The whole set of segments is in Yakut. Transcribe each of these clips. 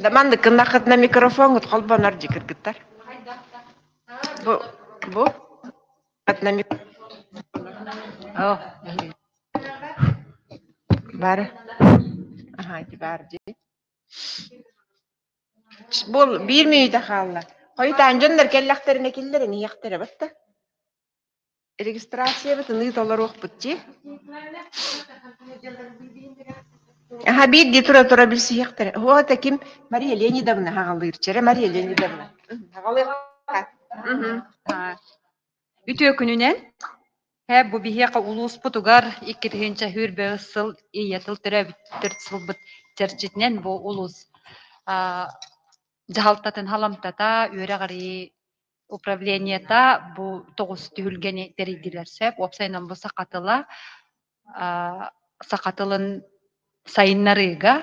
Да маннык гыннаххытына микрофоҥҥут холбонор дии кыргыттар. Бу бу Бары. Аһаа ити баар дии. Бу биир мүнүүтэ хаалла. Хойутаан дьоннор кэллэхтэринэ киллэрэн иһиэхтэрэ батта. Регистрациябытын толоруохпут дии. Аха биирдии тура-тура билсиһиэхтэрэ. Уота ким Мария Леонидовна хаҕалыыр. Чэрэ Мария Леонидовна. Хаҕалыахха. Үтүө күнүнэн! Һэ, бу биһиэхэ улууспутугар 2025 сыл Ийэ тыл төрөөбүт төрт сылбыт чэрчитинэн бу улуус дьаһалтатын халамтата, үөрэҕирии управлениета бу тоҕус түһүлгэни тэрийдилэр сөп. Уопсайынан бу саха тыла саха тылын сайыннарыыга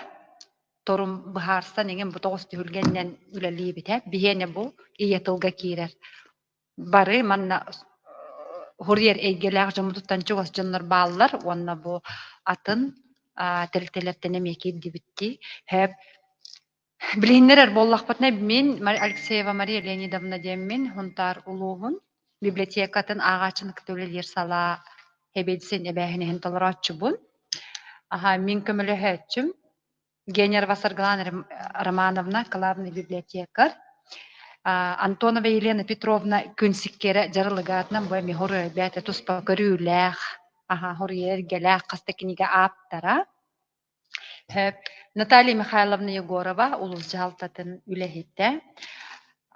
торум быһаарсан эҥин бу тоҕус түһүлгэннэн үлэлиибит. Биһиэнэ бу ийэ тылга киирэр. Бары манна уһуруйар эйгэлээх дьоммутуттан чугас дьоннор бааллар уонна бу атын тэрилтэлэртэн эмиэ киирдибиттии. Сөп. Билиһиннэрэр буоллахпытына, мин Алексеева Мария Леонидовна диэммин Сунтаар улууһун библиотекатын ааҕааччыны кытта үлэлиир салаа сэбиэдиссэйин эбээһинэһин толорооччубун. Аһа, мин көмөлөһөөччүм Генерова Саргылана Романовна, главный библиотекарь. Антонова Елена Петровна күн сиккиэрэ дьарылыгаатынан бу эмиэ хоруйбээтэ туспа көрүүлээх, аха, хоруйа эргэлээх хас да кинигэ ааптара. Наталья Михайловна Егорова улуус дьаһалтатын үлэһитэ.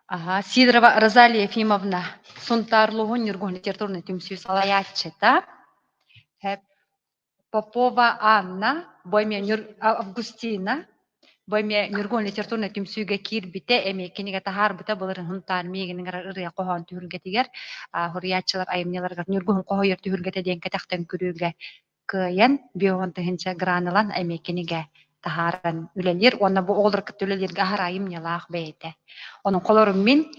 Аха, Сидорова Розалия Ефимовна Сунтаар улууһун Ньургуһун литературнай түмсүү салайааччыта. Попова Анна, бу эмиэ Августина, бу эмиэ Ньургун литературнай түмсүүгэ киирбитэ, эмиэ кинигэ таһаарбыта былырын Һунтаар миигин ыҥырар ырыа хоһоон түһүлгэтигэр, суруйааччылар айымньыларыгар Ньургуһун хоһуйар түһүлгэтэ диэн кэтэхтэн күрүүгэ кыайан, 50 тыһыынча гран ылан эмиэ кинигэ таһааран үлэлиир уонна бу оҕолору кытта үлэлииргэ аһара айымньылаах бэйэтэ. Онон холорум мин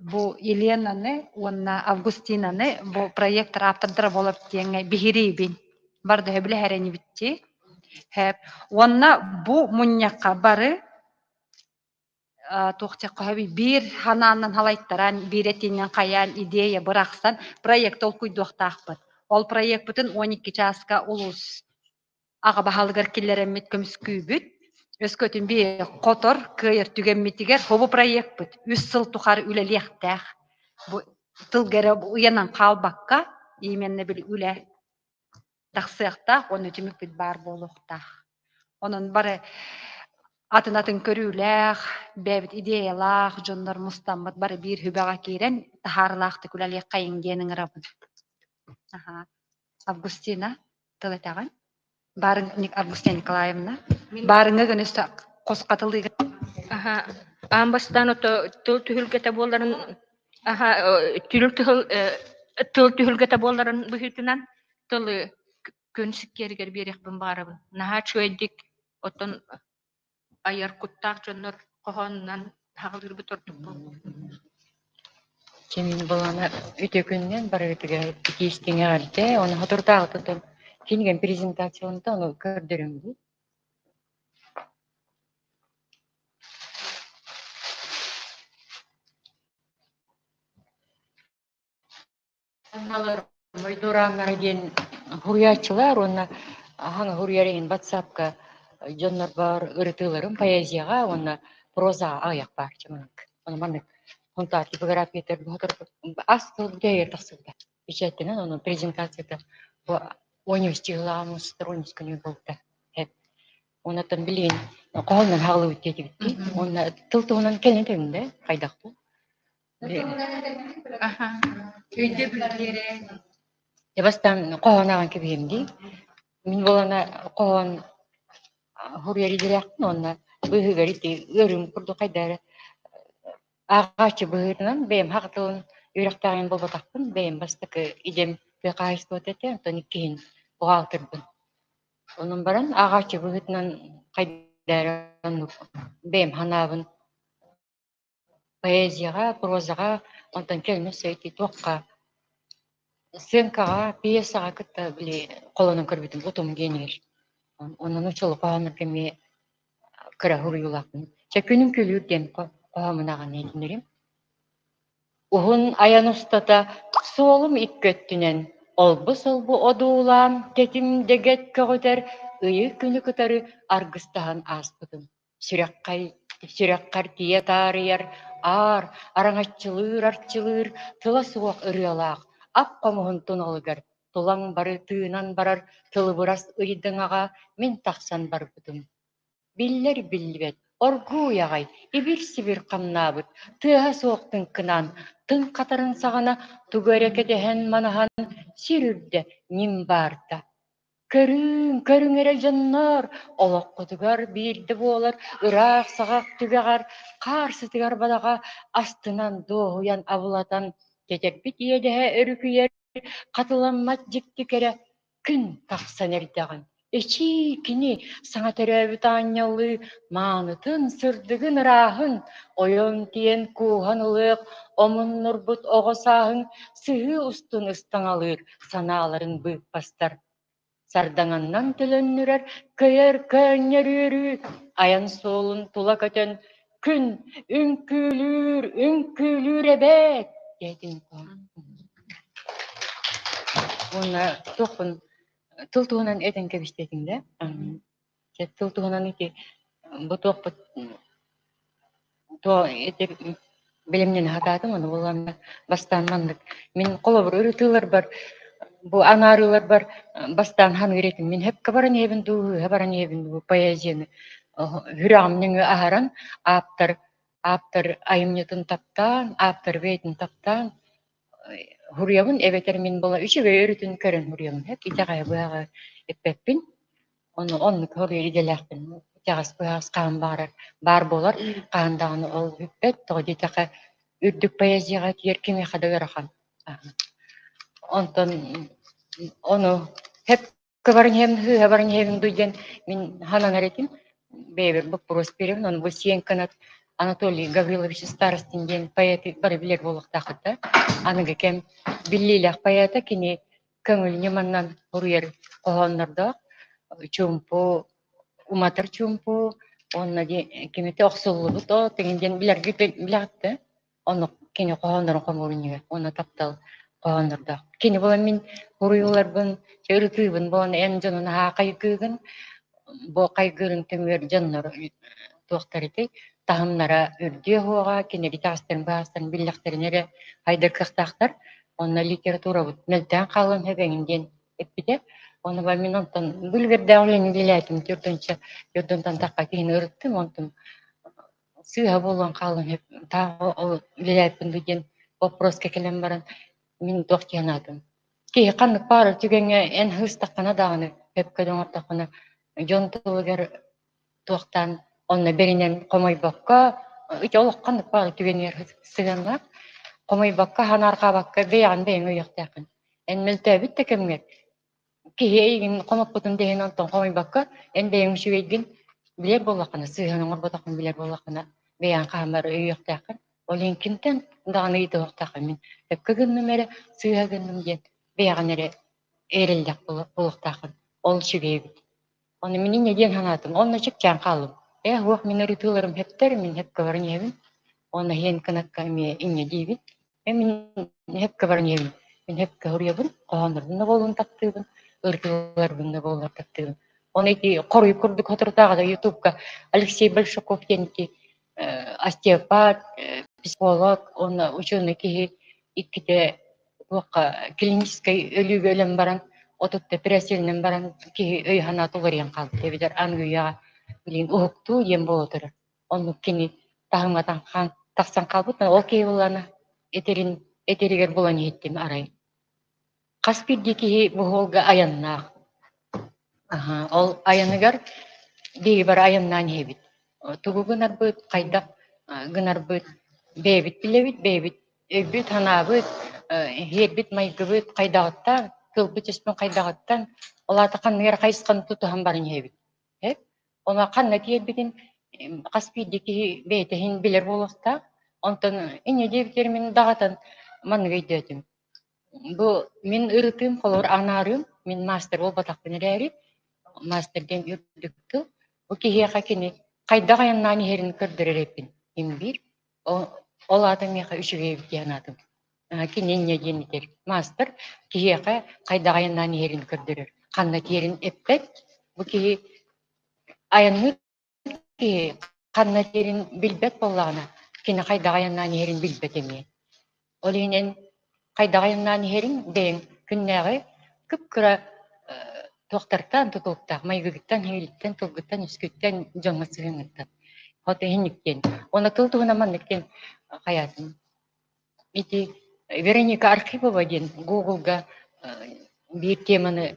бу Еленаны уонна Августинаны бу проектор ааптардара буолар диэҥҥэ биһириибин. Бар да сөбүлэһэр инибит Хэп. Уонна бу мунньахха бары туох диэххэ биир ханааннан халайтаран, биир этиинэн хайаан идея бырахсан проект толкуйдуохтаахпыт. Ол проекпытын 12 чааска улуус аҕа баһылыгар киллэрэммит көмүскүүбүт. Өскөтүн биһи хотор кыайар түгэммитигэр бу проекпыт үс сыл тухары үлэлиэхтээх. Бу тылга эрэ ыйанан хаалбакка, именно били үлэ тахсыахтаах уонна түмүкпүт баар буолуохтаах. Онон бары атын-атын көрүүлээх, бэйэбит идеялаах дьоннор мустаммыт бары биир сүбэҕэ киирэн таһаарыылаахтык үлэлиэххэйиҥ диэн ыҥырабын. Аһаа. Августина? Тыл этэҕин? Баарыҥ Августина Николаевна. Баарыҥҥа гөнөстө хос хатылыыга. Аха, аан бастаан ото тыл түһүлгэтэ буоларын аха түлүр тыл тыл түһүлгэтэ буоларын быһыытынан тылы күн сиккиэригэр биэриэхпин баҕарабын. Наһаа үчүгэйдик оттон айар куттаах дьоннор хоһоонунан хаҕылыырбыт ордук буолуо. Кимин булана үтүө күнүнэн барыгытыгар итиистиҥ эҕэрдэ уонна соторутааҕыта кинигэм презентацияланта ону көрдөрүҥ дуу. Мойдурааннара диэн суруйааччылар уонна хаҥа суруйар иһин ватсапка дьоннорбор ырытыыларым поэзияҕа уонна прозаҕа аҕыйах баар чыманык. Ону маннык Хонтаар типографиятыгар ас тыл бүтэйигэр тахсыбыта. Печаттанан ону презентацията бу университетылаах университет буолбута. Оннуттан билигин хоһоонунан хаалыбыт диэтибит Уонна тыл туһунан кэлин этэрин да хайдах бу? Дьэ бастаан хоһоон ааҕан кэбиһиэм дии. Мин буолана хоһоон суруйар идэлээхпин уонна быыһыгар ити ыарыым курдук хайда эрэ ааҕааччы быһыытынан бэйэм хах тылын үөрэхтээҕин буолбатахпын, бэйэм бастакы идэм тыа хаһаайыстыбата этэ, онтон иккиһин буҕаалтырбын. Онон баран ааҕааччы быһыытынан хайда эрэ оннук бэйэм санаабын Поэзияҕа, прозаҕа, онтон кэлин өссө ити туохха сценкаҕа, пьесаҕа кытта били холонон көрбүтүм утум диэнигэр. Онон учуол хоһооннорго эмиэ кыра суруйуулаахпын. Чэ күнүм күлүүр диэн хоһоомун ааҕан иһитиннэрим. Уһун айан устата суолум икки өттүнэн олбу-солбу одуулаан тэтим дэгэт көҕүтэр ыйы күнү кытары аргыстаһан ааспытым. Сүрэххэй сүрэххэр тиийэ таарыйар аар, араҥаччылыыр-арчылыыр тыла суох ырыалаах ап хомуһун туналыгар тулаҥ бары тыынан барар тылыбырас ыйдаҥаҕа мин тахсан барбытым. Биллэр биллибэт, оргууй аҕай, ибир-сибир хамнаабыт, тыаһа суох тыҥкынаан, тыҥ хатарын саҕана тугу эрэ кэтэһэн-манаһан сир үрдэ ньим баарда. Көрүҥ, көрүҥ эрэ дьонноор, олоххутугар биирдэ буолар ыраах саҕах түгэҕэр, хаар сытыгар бадаҕа астынан, дуоһуйан абылатан, тэтэрбит иэдэһэ өрүкүйэр, хатыламмат дьикти кэрэ күн тахсан эрдэҕин. Эчии кини саҥа төрөөбүт аанньаллыы маанытын, сырдыгын, ырааһын, ойон тиийэн кууһан ылыах, омуннурбут оҕо сааһын сыһыы устун ыстаҥалыыр санааларын быыппастар. Сардаҥаннан төлөннүрэр көйөр көөнньөр үөрүү айан суолун тула көтөн күн үҥкүүлүүр, үҥкүүлүүр эбээт диэтин Уонна туохпун тыл туһунан этэн кэбистэтиҥ да? Тыл туһунан ити бу туохпут туо ити билимньини хатаатым, ону булланна бастаан маннык мин холобур ырытыыларбар бу анаарыыларбар бастаан ханыыр этим. Мин хөпкө баран иһэбин дуу, ыыһа баран иһэбин дуу поэзияны сүрэҕим нөҥүө аһаран ааптар ааптар айымньытын таптаан, ааптар бэйэтин таптаан Суруйабын эбэтэр мин була үчүгэй өрүтүн көрөн суруйабын сөп итэҕэһи быһаҕы эппэппин. Ону оннук суруйар идэлээхпин. Итэҕэс быһаҕас хаһан баҕарар баар буолар, хаһан даҕаны ол бүппэт. Тоҕо диэтэххэ үрдүк поэзияҕа тиийэр кимиэхэ да ыарахан. Онтон ону сөп Кыбаран иһэбин, сыыһа баран иһэбин дуу диэн мин сананар этим. Бэйэбэр боппуруос биэрэбин. Ону бу сиэн кынат Анатолий Гаврилович Старостин диэн поэты бары билэр буолуохтааххыт да. Аныгы кэм биллиилээх поэта кини көҥүл ньыманан суруйар хоһооннордоох. Чуумпу, уматар чуумпу уонна кимити охсуллубут оо тигин диэн билэргит билэҕит да? Оннук кини хоһооннорун хомуурунньуга уонна таптал хоһооннордоох. Кини буолан мин уруйууларбын, ырытыыбын буолан эн дьону наһаа хайгыыгын, бу хайгыырын түмүгэр дьоннор туохтар этэй, таһымнара үрдүө суоҕа, киниги таастарын баастарын биллэхтэринэ эрэ хайдар кыахтаахтар. Онно литературабыт мөлтөөн хаалан сөбөҥүн диэн эппитэ. Ону ба мин онтон бүлгэрдээх үлэни үлэлээтим, төрдүнчэ төрдүнтэн тахха киһини ырыттым, онтон сыыһа буолан хаалан тааҕы ол үлэлээппин дуу диэн боппуруоска кэлэн баран мин туох дии санаатым. Киһи ханнык баҕарар түгэҥҥэ эн сыыстаххына даҕаны, сөпкө да оҥордоххуна дьон тылыгар туохтаан онно бэринэн хомойбокко ити олох ханнык баҕарар түгэнигэр сыһыаннаах хомойбокко, санаарҕаабакка бэйэҕин бэйэҥ өйүөхтээххин. Эн мөлтөөбүт да кэмҥэр киһи эйигин хомоппутун да иһин онтон хомойбокко, эн бэйэҥ үчүгэйгин билэр буоллаххына, сыыһаны оҥорботоххун билэр буоллаххына, бэйэҥ хаһан өйүөхтээххин. Ол иһин кимтэн даҕаны ыйытыахтааххын мин сөпкө гынным эрэ, сыыһа гынным диэн бэйэҕин эрэ эрэллээх буолуохтааххын. Ол үчүгэй эбит. Ону мин инньэ диэн санаатым. Онно чэпчээн хааллым. Ээ, уох мин ырытыыларым сөптөр, мин сөпкө баран иһэбин. Уонна иһэн кынакка эмиэ инньэ диибин. Ээ, мин сөпкө баран иһэбин. Мин сөпкө суруйабын, хоһооннорбун да буоллун таптыыбын, ырытыыларбын да буоллар таптыыбын. Ону ити хоруй курдук соторутааҕыта Ютубка Алексей Большаков диэн ити остеопат, психолог уонна учуонай киһи иккитэ туохха клиническэй өлүүгэ өлөн баран отутта эпэрээссийэлэнэн баран киһи өй-санаа уларыйан хаалбыт эбэтэр аныгы үйэҕэ билигин уһуктуу диэн буола турар. Оннук кини таһымҥа тахсан хаалбыт. Ол киһи буоллаҕына этэрин этэригэр булан иһиттим арай. Хас биирдии киһи бу суолга айаннаах. Аһаа, ол айаныгар биһиги бары айаннаан иһэбит. Тугу гынарбыт, хайдах гынарбыт бэйэбит билэбит, бэйэбит өйбүт-санаабыт, иһиэрбит-майгыбыт хайдаҕыттан, тылбыт-өспүт хайдаҕыттан, ол аата ханнык эрэ хайысханы тутуһан баран иһэбит. Эп Ону ханна тиийэрбитин хас биирдии киһи бэйэтэ иһин билэр буолуохтаах. Онтон инньэ диэбитигэр мин даҕатан маннык өйдөөтүм. Бу мин ырытыым, холобур, анаарыым, мин маастар буолбатахпын эрээри, маастар диэн үрдүк тыл. Бу киһиэхэ кини Хайдах айаннаан иһэрин көрдөрөр эбиппин. Имбиир. Ол аата миэхэ үчүгэй эбит диэн аатым. Кини инньэ диэн этэр. Маастар киһиэхэ хайдах айаннаан иһэрин көрдөрөр. Ханна тиэрин эппэт. Бу киһи айанныыр киһи ханна тиэрин билбэт буоллаҕына, кини хайдах айаннаан иһэрин билбэт эмиэ. Ол иһин эн хайдах айаннаан иһэриҥ бэйэҥ күннээҕи кып-кыра туохтартан тутулуктаах майгыгыттан, иһигиттэн, тылгыттан, үскүттэн, дьоҥҥо сыһыаҥҥыттан. Хото иһинник диэн. Уонна тыл туһунан маннык диэн хайаатын. Ити Вероника Архипова диэн Гуглга биир теманы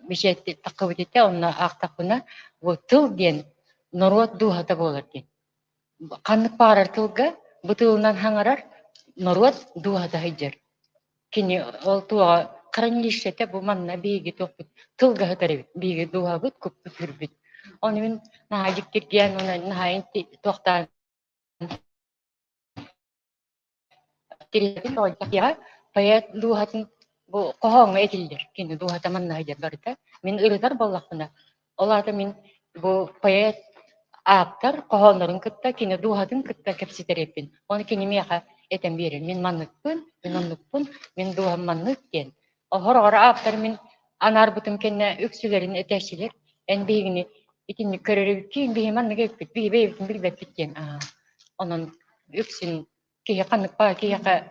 бэчээттии таххыбыт этэ, онно аахтахпына, вот тыл диэн норуот дууһата буолар диэн. Ханнык баҕарар тылга бу тылынан хаҥарар норуот дууһата сылдьар. Кини ол туоҕа хранилищета бу манна биһиги туохпут тылга сытар эбит. Биһиги дууһабыт, куппут, үрбүт. Ону мин наһаа дьиктиргээн уонна наһаа туохтаан Поэт дууһатын бу хоһооҥҥо этиллэр. Кини дууһата манна сылдьар барыта. Мин ырытар буоллахпына, ол аата мин бу поэт ааптар хоһооннорун кытта, кини дууһатын кытта кэпсэтэр эбиппин. Ону кини миэхэ этэн биэрэр. Мин манныкпын, мин оннукпун, мин дууһам маннык диэн. Хороҕор ааптар мин анаарбытым кэннэ үксүлэрин этээччилэр эн биһигини итинник көрөр эбиккин, биһи маннык эбиппит, биһи бэйэбитин билбэппит диэн. Онон үксүн киһи ханнык баа киһиэхэ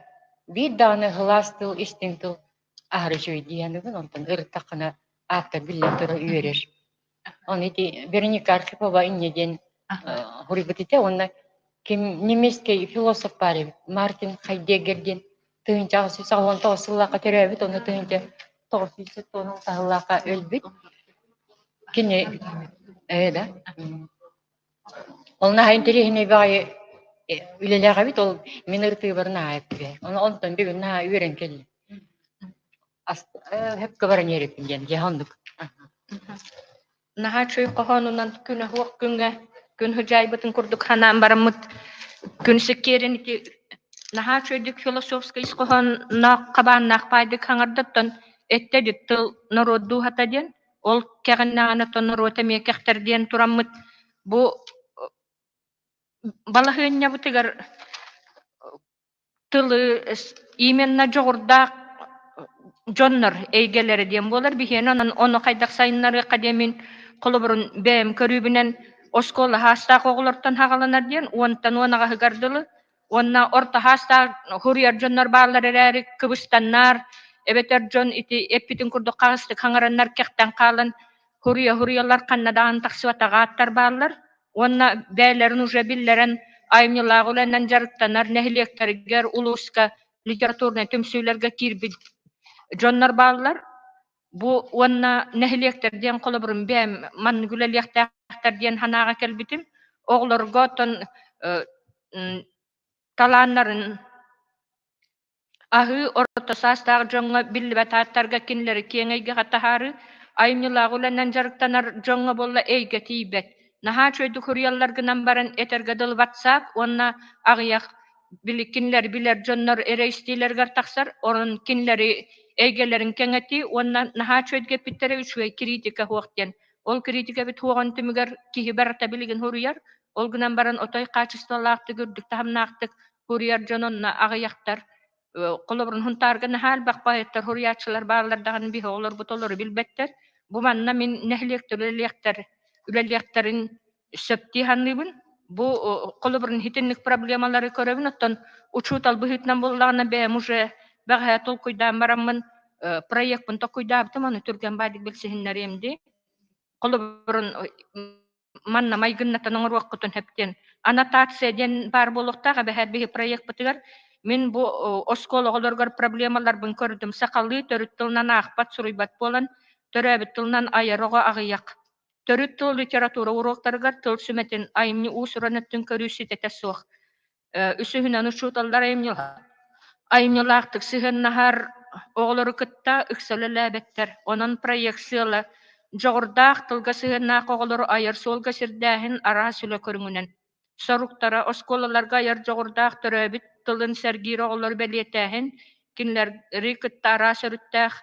биир даҕаны сылаас тыл, истиҥ тыл аһары үчүгэй дии саныыбын, онтон ырыттаххына ааптар биллэн турар үөрэр. Ону ити Вероника Архипова инньэ диэн суруйбут этэ уонна ким немецкэй философ баар эбит Мартин Хайдеггер диэн 1889 сыллаахха төрөөбүт, онно 1976 сыллаахха өлбүт. Кини ээ да Ол наһаа интэриэһинэй баҕайы үлэлээх эбит, ол мин ырытыыбар наһаа эппитэ. Ону онтон бүгүн наһаа үөрэн кэллим. Сөпкө баран иэрэппин диэн, дьэ оннук. Наһаа үчүгэй хоһоонунан күн оһуох күҥҥэ күн сыдьаайбытын курдук санаан бараммыт күн сиккиэрин ити наһаа үчүгэйдик философскай ис хоһоонноох хабааннаах баайдык хаҥардаттан эттэ дит тыл норуот дууһата диэн Ол кэҕиннэҕинэ норуот эмиэ кэхтэр диэн тураммыт бу балаһыанньабытыгар тылы именно дьоҕурдаах дьоннор эйгэлэрэ диэн буолар. Биһиэнэ онон ону хайдах сайыннарыахха диэмин холобурун бэйэм көрүүбүнэн оскуола саастаах оҕолортон саҕаланар диэн уонтан уон аҕаһыгар дылы уонна орто саастаах суруйар дьоннор бааллар эрээри кыбыстаннар эбэтэр дьон ити эппитин курдук хаҕыстык хаҥараннар кэхтэн хаалан хуруйа-хуруйалар ханна даҕаны тахсыбатах ааттар бааллар уонна бэйэлэрин уже биллэрэн айымньылаах үлэнэн дьарыктанар нэһилиэктэригэр улууска литературнай түмсүүлэргэ киирбит дьоннор бааллар. Бу уонна нэһилиэктэр диэн холобурум бэйэм маннык үлэлиэхтээхтэр диэн санааҕа кэлбитим. Оҕолорго оттон талааннарын аһыы орто саастаах дьоҥҥо биллибэт ааттарга кинилэри киэҥ эйгэҕэ таһаарыы, айымньылаах үлэнэн дьарыктанар дьоҥҥо буолла эйгэ тиийбэт. Наһаа үчүгэйдик суруйаллар гынан баран этэргэ дылы ватсап уонна аҕыйах били кинилэри билэр дьоннор эрэ истиилэригэр тахсар, онон кинилэри эйгэлэрин кэҥэтии уонна наһаа үчүгэйдик эппиттэрэ үчүгэй критика суох диэн. Ол критикэбит суоҕун түмүгэр киһи барыта билигин суруйар, ол гынан баран отой хаачыстыбалаахтык, үрдүк таһымнаахтык суруйар дьон онно аҕыйахтар. Холобурун Сунтаарга наһаа элбэх поэттар, суруйааччылар бааллар даҕаны биһи оҕолорбут олору билбэттэр. Бу манна мин нэһилиэктэр үлэлиэхтэр, үлэлиэхтэрин сөптүү саныыбын. Бу холобурун итинник проблемалары көрөбүн. Оттон учуутал быһыытынан буоллаҕына бэйэм уже бэҕэһээ толкуйдаан бараммын проекпын толкуйдаабытым, ону түргэн баайдык билсиһиннэриэм дии. Холобурун манна майгыннатан оҥоруоххутун сөп диэн аннотация диэн баар буолуохтаах эбэһээт биһи проекпытыгар мин бу оскуола оҕолоругар проблемаларбын көрдүм. Сахалыы төрүт тылынан аахпат, суруйбат буолан төрөөбүт тылынан айар оҕо аҕыйах. Төрүт тыл литература уруоктарыгар тыл сүмэтин айымньы уус-уран өттүн көрүү ситэтэ суох. Үсүһүнэн учууталлар айымньылаахтык сыһыаннаһар оҕолору кытта ыкса үлэлээбэттэр. Онон проект сыала дьоҕурдаах тылга сыһыаннаах оҕолору айар суолга сирдээһин араас үлэ көрүҥүнэн. Соруктара оскуолаларга айар дьоҕурдаах төрөөбүт тылын сэргиир оҕолору бэлиэтээһин, кинилэри кытта араас өрүттээх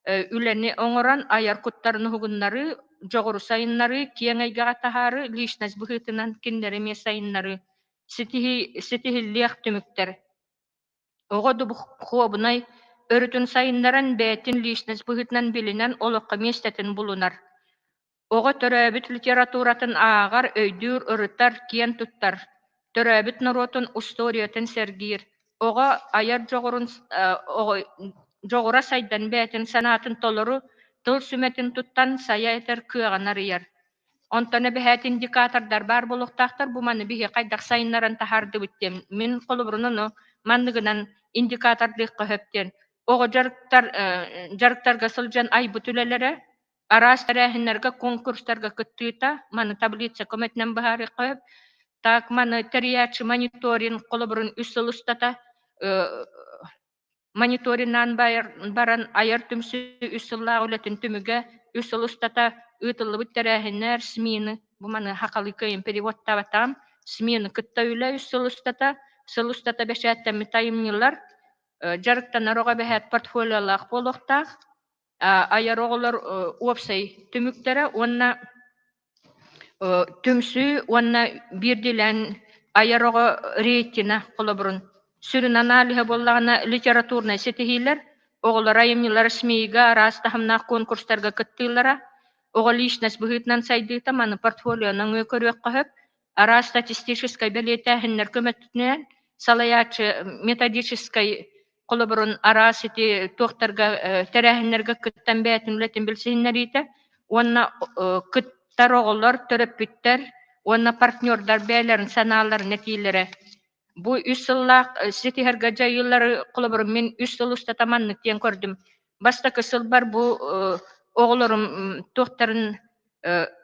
Үлэни оҥорон айар куттарын уһугуннарыы, дьоҕуру сайыннарыы, киэҥ эйгэҕэ таһаарыы, личность быһыытынан кинилэри эмиэ сайыннарыы ситиһиллиэх түмүктэр. Оҕо духуобунай өрүтүн сайыннаран, бэйэтин личность быһыытынан билинэн олоххо миэстэтин булунар. Оҕо төрөөбүт литературатын ааҕар, өйдүүр, ырытар, киэн туттар, төрөөбүт норуотун устуоруйатын сэргиир. Оҕо айар дьоҕурун дьоҕура сайдан бэйэтин санаатын толору, тыл сүмэтин туттан сайа этэр кыаҕын арыйар. Онтон эбэһээт индикатордар баар буолуохтаахтар, бу маны биһи хайдах сайыннаран таһаардыбыт диэн. Мин холобурун ону манныгынан индикатордыахха сөп диэн. Оҕо дьарыктар дьарыктарга сылдьан айбыт үлэлэрэ, араас тэрээһиннэргэ, конкурстарга кыттыыта, маны таблица көмөтүнэн быһаарыахха сөп. Так маны тэрийээччи мониторинг холобурун үс сыл устата мониториннаан баран айар түмсүү үс сыллаах үлэтин түмүгэ үс сыл устата ыытыллыбыт тэрээһиннэр СМИ-ны бу маны сахалыы кыайан переводтаабатаҕым СМИ-ны кытта үлэ үс сыл устата сыл устата бэчээттэммит айымньылар дьарыктанар оҕо эбэһээт портфолиолаах буолуохтаах айар оҕолор уопсай түмүктэрэ уонна түмсүү уонна биирдиилээн айар оҕо рейтинэ холобурун сүрүн аналиһа буоллаҕына литературнай ситиһиилэр оҕолор айымньылара СМИ-га араас таһымнаах конкурстарга кыттыылара оҕо личность быһыытынан сайдыыта маны портфолио нөҥүө көрүөххэ сөп араас статистическай бэлиэтээһиннэр көмөтүнэн салайааччы методическай холобурун араас ити туохтарга тэрээһиннэргэ кыттан бэйэтин үлэтин билсиһиннэриитэ уонна кыттар оҕолор, төрөппүттэр уонна партнердар бэйэлэрин санааларын этиилэрэ. Бу үс сыллаах ситиһэргэ дьайыылары холобурун мин үс сыл устата маннык диэн көрдүм. Бастакы сылбар бу оҕолорум туохтарын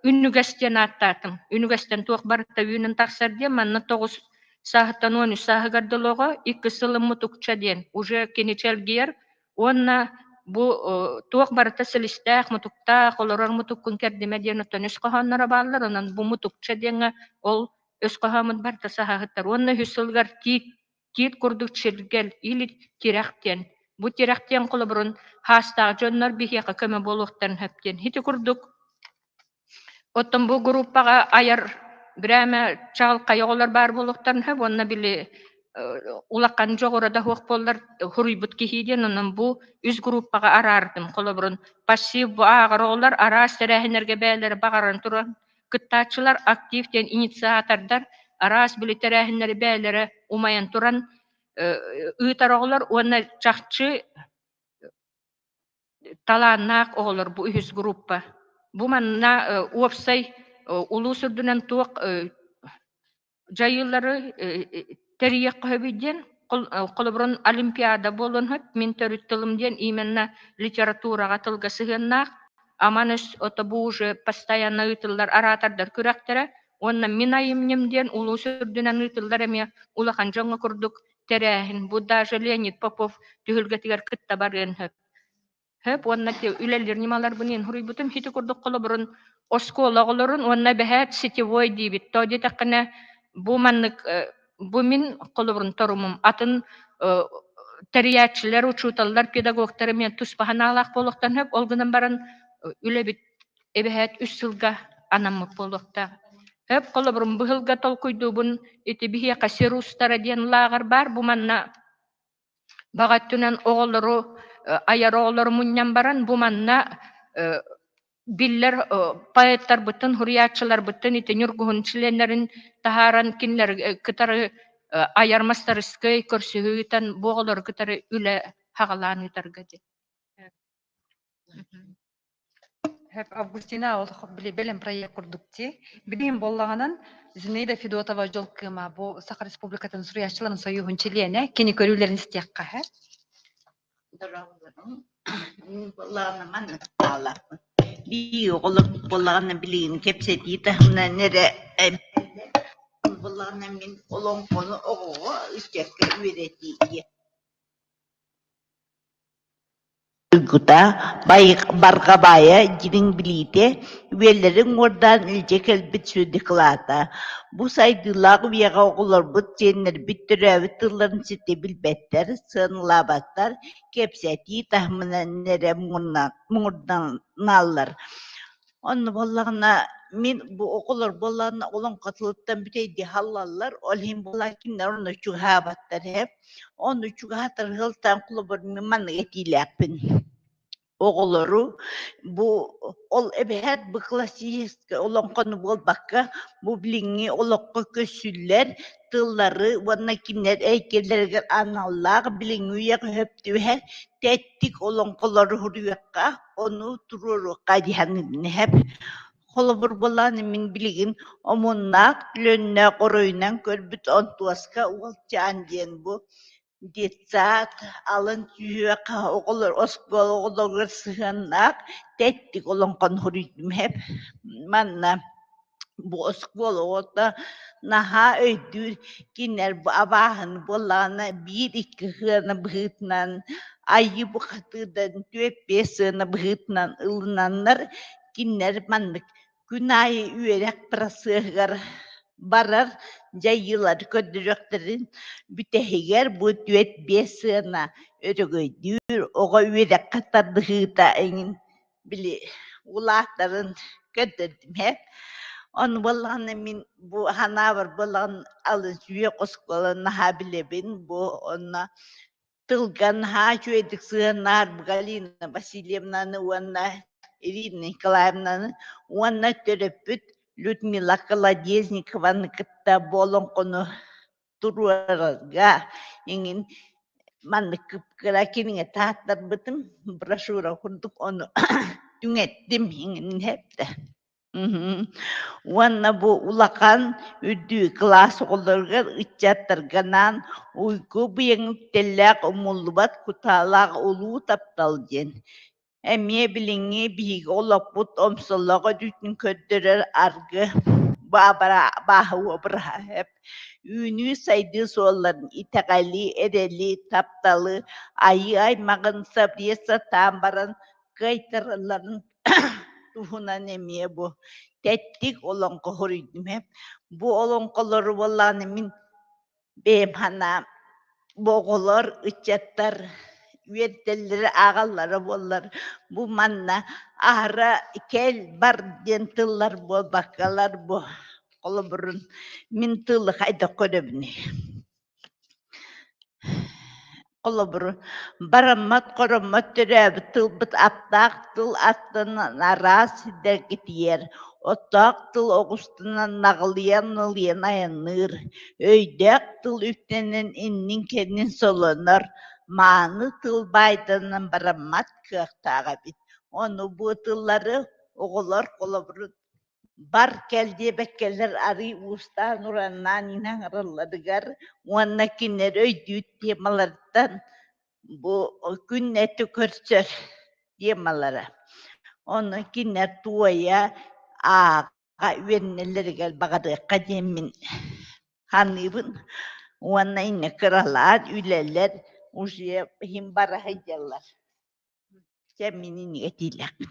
Үнүгэс диэн ааттаатым. Үнүгэстэн туох барыта үүнэн тахсар диэн манна тоҕус сааһыттан 13 сааһыгар дылы оҕо икки сылым мутукча диэн уже кини чэлгийэр уонна бу туох барыта силистээх, мутуктаах, олорор мутуккун кэрдимэ диэн оттон өс хоһоонноро бааллар. Онон бу мутукча диэҥҥэ ол өс хоһооммут барыта саһаһыттар. Уонна үһүс сылыгар тиит тиит курдук чиргэл или тирэх диэн. Бу тирэх диэн холобурун хаастаах дьоннор биһиэхэ көмө буолуохтарын сөп диэн. Ити курдук оттон бу группаҕа айар бирээмэ чаҕылхай оҕолор баар буолуохтарын сөп уонна били улахан дьоҕура да суох буоллар суруйбут киһи диэн онон бу үс группаҕа араардым. Холобурун пассив бу ааҕар оҕолор араас тэрээһиннэргэ бэйэлэрэ баҕаран туран кыттааччылар актив диэн инициатордар араас били тэрээһиннэри бэйэлэрэ умайан туран ыытар оҕолор уонна чахчы талааннаах оҕолор бу үһүс группа. Бу манна уопсай улуус үрдүнэн туох дьайыылары тэрийиэххэ сөбүй диэн холобурун олимпиада буолуон сөп мин төрүт тылым диэн именно литератураҕа тылга сыһыаннаах аман өс ото бу уже постоянно ыытыллар араатардар күрэхтэрэ уонна мин айымньым диэн улуус үрдүнэн ыытыллар эмиэ улахан дьоҥҥо курдук тэрээһин бу даже Леонид Попов түһүлгэтигэр кытта барыан сөп Сөп уонна үлэлиир ньымаларбын иһин суруйбутум. Ити курдук холобурун оскуола оҕолорун уонна эбэһээт сетевой диибит. Тоҕо диэтэххинэ, бу маннык бу мин холобурун торумум. Атын тэрийээччилэр, учууталлар, педагогтар эмиэ туспа санаалаах буолуохтарын сөп. Ол гынан баран үлэбит эбэһээт үс сылга анаммыт буолуохтаах. Сөп холобурун быһылга толкуйдуубун ити биһиэхэ сир устара диэн лааҕыр баар. Бу манна Баҕа өттүнэн оҕолору айар оҕолору мунньан баран бу манна биллэр поэттарбытын, суруйааччыларбытын ити Ньургуһун чилиэннэрин таһааран кинилэри кытары айар мастарыскыай көрсүһүү ыытан бу оҕолору кытары үлэ саҕалаан ыытарга диэн. Августина ол бэлэм проект курдук дии. Билигин буоллаҕынан Зинаида Федотова дьол кыыма бу Саха Республикатын суруйааччыларын сойууһун чилиэнэ кини көрүүлэрин истиэххэ. Дорооболорум. Мин буоллаҕына маннык таалаахпын. Биир оҕолор буоллаҕына билигин кэпсэтии таһымынан эрэ буоллаҕына мин олоҥхону оҕоҕо ыччакка үөрэтиигэ. Уйгута, барҕа баайа, дьиҥ билиитэ, үйэлэри уҥуордаан илдьэ кэлбит сүдү кылаата. Бу сайдыылаах үйэҕэ оҕолорбут, сиэннэрбит төрөөбүт тылларын ситэ билбэттэр, сыаналаабаттар, кэпсэтии таһымынан эрэ муҥурданаллар. Онно буоллаҕына мин бу оҕолор буоллаҕына олоҥхо тылыттан бүтэйдии хааллаллар, ол иһин буоллар кинилэр онно чугаһаабаттар ээ. Ону чугаһатар сылтаан холобур мин маннык этиилээхпин. Оҕолору бу ол эбэһээт бу классическай олоҥхону буолбакка, бу билиҥҥи олоххо көссүүллэр тыллары уонна кинилэр эйгэлэригэр аналлаах билиҥҥи үйэҕэ сөп түбэһэр тэттик олоҥхолору суруйуохха, ону туруоруохха диһаныыбын. Холобур буолан мин билигин омуннаах, төлөннөөх оройунан көрбүт Онтуоска уолчаан диэн бу детсад алын сүһүөх оҕолор оскуола оҕолоругар сыһыаннаах тэттик олоҥхону суруйдум эп. Манна бу оскуола оҕото наһаа өйдүүр кинилэр бу абааһыны буоллаҕына биир-икки сыана быһыытынан айыы бухатыырдан түөрт-биэс сыана быһыытынан ылынаннар кинилэр маннык күн аайы үөрэх процеһыгар барар дьайыылары көрдөрүөхтэрин бүтэһигэр бу түөрт-биэс сыана өрөгөйдүүр оҕо үөрэххэ тардыһыыта эҥин били улаатарын көрдөрдүм ээ. Ону буоллаҕына мин бу санаабар буоллаҕына алын сүһүөх оскуола наһаа билэбин бу онно тылга наһаа үчүгэйдик сыһыаннаһар Галина Васильевнаны уонна Ирина Николаевнаны уонна төрөппүт Людмила Колодезникованы кытта бу олоҥхону туруорарга иҥин маннык кып-кыра кинигэ тааттарбытым брошюра курдук ону түҥэттим иҥин эптэ. Уонна бу улахан үрдүк кылаас оҕолоругар ыччаттарга анаан уйгу быйаҥ үктэллээх умуллубат кутаалаах улуу таптал диэн эмиэ билиҥҥи биһиги олохпут омсолоох өтүүтүн көрдөрөр аргы бааһы уобараһа үүнүү-сайдыы суолларын итэҕэли, эрэли, тапталы, айыы аймаҕын сабыйа сатаан баран кыайтаралларын туһунан эмиэ бу тэттик олоҥхо суруйдум ээ. Бу олоҥхолору буоллаҕына мин бэйэм санаам бу оҕолор, ыччаттар үөрдэллэрэ, ааҕаллара буоллар бу манна аһара кэл бар диэн тыллар буолбаккалар бу холобурун мин тылы хайдах көрөбүнүй Холобур, бараммат-хороммот төрөөбүт тылбыт аптаах тыл аттынан араас сирдэргэ тиийэр, оттоох тыл оҕустанан наҕылыйан-налыйан айанныыр, өйдөөх тыл үктэнэн иннин-кэннин солонор, мааны тыл баайданан бараммат кыахтаах эбит. Ону бу тыллары оҕолор холобур бар кэл диэбэккэлэр арыый уустаан-ураннаан иҥэрэллэригэр уонна кинилэр өйдүүр темаларыттан бу күннэтэ көрсөр темалара. Ону кинилэр туойа, ааҕа үөрэнэллэригэр баҕарыахха диэммин саныыбын уонна инньэ кыралаан үлэлэр уже иһин бара сылдьаллар. Дьэ мин иннигэ этиилээхпин.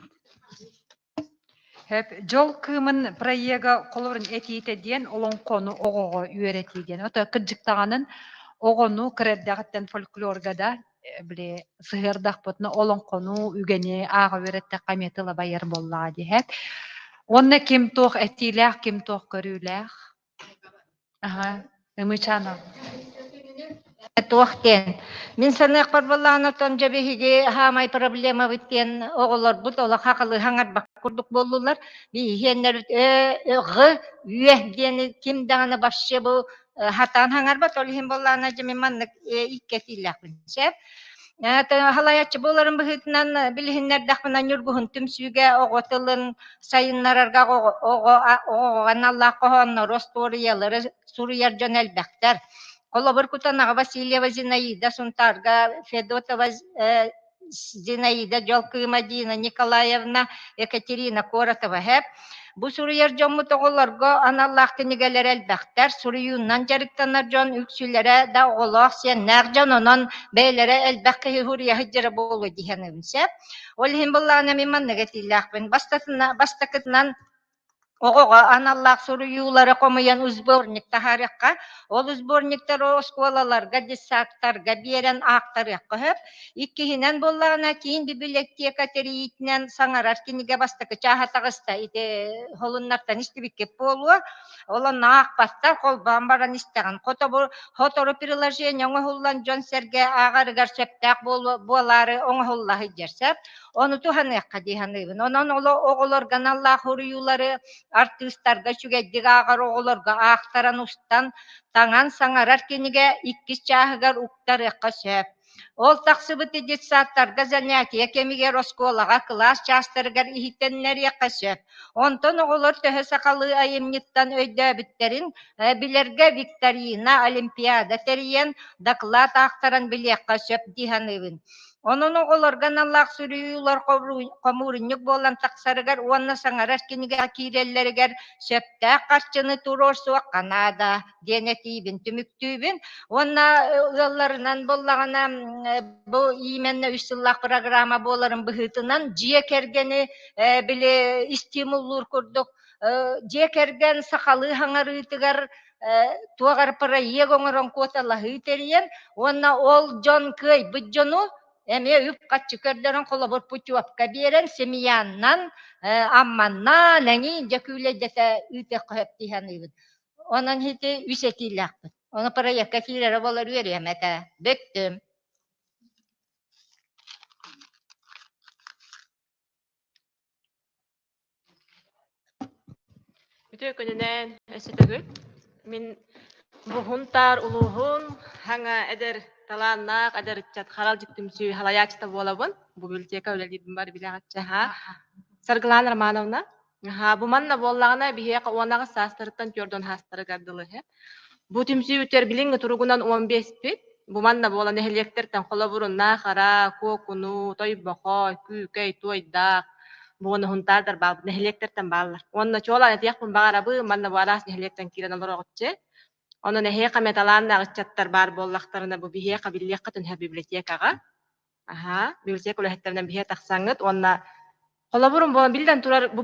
Хөп, Дьол кыымын проега холобурун этиитэ диэн олоҥхону оҕоҕо үөрэтии диэн. Ото кырдьыктаҕанын оҕону кыра эрдэҕиттэн фольклорга да били сыһыардахпытына олоҥхону үгэни ааҕа үөрэттэххэ эмиэ тыла байар буоллаҕа диэһэт. Уонна ким туох этиилээх, ким туох көрүүлээх. Аха, Ымычана. Туох диэн. Мин саныахпар буоллаҕына, оттон дьэ биһиги хаамай проблемабыт диэн оҕолорбут олох хахалыһан арбах курдук буоллулар. Биһиэннэрбит ө, ҕ, үө диэни ким даҕаны вообще бу хатаан хаҥарбат. Ол иһин буоллаҕына, дьэ мин маннык икки этиилээхпин сөп. Халайааччы буоларын быһыытынан билиһиннэрдэхпинэ Ньургуһун түмсүүгэ оҕо тылын сайыннарарга оҕоҕо аналлаах хоһооннору, остуоруйалары суруйар дьон элбэхтэр. Холобур, Кутанаҕа Васильева Зинаида, Сунтаарга Федотова Зинаида Дьолкыыма, Дина Николаевна, Екатерина Коротова һэп. Бу суруйар дьоммут оҕолорго аналлаах кинигэлэр элбэхтэр, суруйуунан дьарыктанар дьон үксүлэрэ да оҕолоох, сиэннээх дьон, онон бэйэлэрэ элбэх киһи суруйа сылдьара буолуо дии саныыбын сөп. Ол иһин былаана мин маннык этиилээхпин. Бастакытынан оҕоҕо аналлаах суруйуулары хомуйан сборник таһаарыахха, ол сборниктары оскуолаларга, детсадтарга биэрэн аахтарыахха сөп. Иккиһинэн буоллаҕына, киин библиотека тэрийиитинэн саҥарар кинигэ бастакы чааһа таҕыста. Ити холуннартан истибиккит буолуо. Ол онно аахпаттар, холбоон баран истэҕин. Хотору приложение оҥоһуллан дьон-сэргэ ааҕарыгар сөптөөх буолаары оҥоһулла сылдьар сөп. Ону туһаныахха дии саныыбын. Онон оҕолорго аналлаах уруйуулары артыыстарга үчүгэйдик ааҕар оҕолорго аахтаран устан, таҥан саҥарар кинигэ иккис чааһыгар уктарыахха сөп. Ол тахсыбыт детсадтарга занятие кэмигэр оскуолаҕа кылаас чаастарыгар иһитиннэриэххэ сөп. Онтон оҕолор төһө сахалыы айымньыттан өйдөөбүттэрин билэргэ викторина, олимпиада тэрийэн, доклад аахтаран билиэххэ сөп дии саныыбын. Онон оҕолорго аналлаах суруйуулар хомуурунньук буолан тахсарыгар уонна саҥарар кинигэҕэ киирэллэригэр сөптөөх харчыны туруорсуохха наада диэн этиибин түмүктүүбүн. Уонна ыалларынан буоллаҕына, бу именно үс сыллаах программа буоларын быһыытынан дьиэ кэргэни били стимуллуур курдук дьиэ кэргэн сахалыы хаҥарыытыгар туох эрэ проект оҥорон куоталаһыы тэрийэн уонна ол дьон кыайбыт дьону эмиэ үп-харчы көрдөрөн холобур путевка биэрэн семьяннан Амманнаан эҥин дьэ күүлэйдэтэ ыытыахха сөп дии саныыбын. Онон ити үс этиилээхпин. Ону проекка киирэрэ буолар үөрүөм этэ. Бүттүм. Үтүө күнүнэн өссө төгүл. Мин Буһунтаар улууһун хаҥа эдэр талааннаах эдэр ыччат харалдьык түмсүү халайааччыта буолабын. Бу библиотека үлэлиирбин бар билэҕитчэ аһаа. Саргылаана Романовна. Аһаа, бу манна буоллаҕына биһиэхэ 18 саастарыттан 40 саастарыгар дылы Бу түмсүүбүтүгэр билиҥҥи туругунан 15-пит. Бу манна буола нэһилиэктэртэн холобурун Наахара, Куокуну, Тойбохой, Күүкэй, Туойдаах, буон Уһунтаардар баалбыт нэһилиэктэртэн бааллар. Уонна чуолаан этиэхпин баҕарабын, манна бу араас нэһилиэктэн киирэн олороҕуччу. Онон эһиэхэ эмэ талааннаах ыччаттар баар буоллахтарына, бу биһиэхэ биллиэххэ түнһэ библиотекаҕа. Аһаа, библиотека үлэһиттэринэн биһиэ тахсаҥҥыт уонна холобурун буолан биллэн турар бу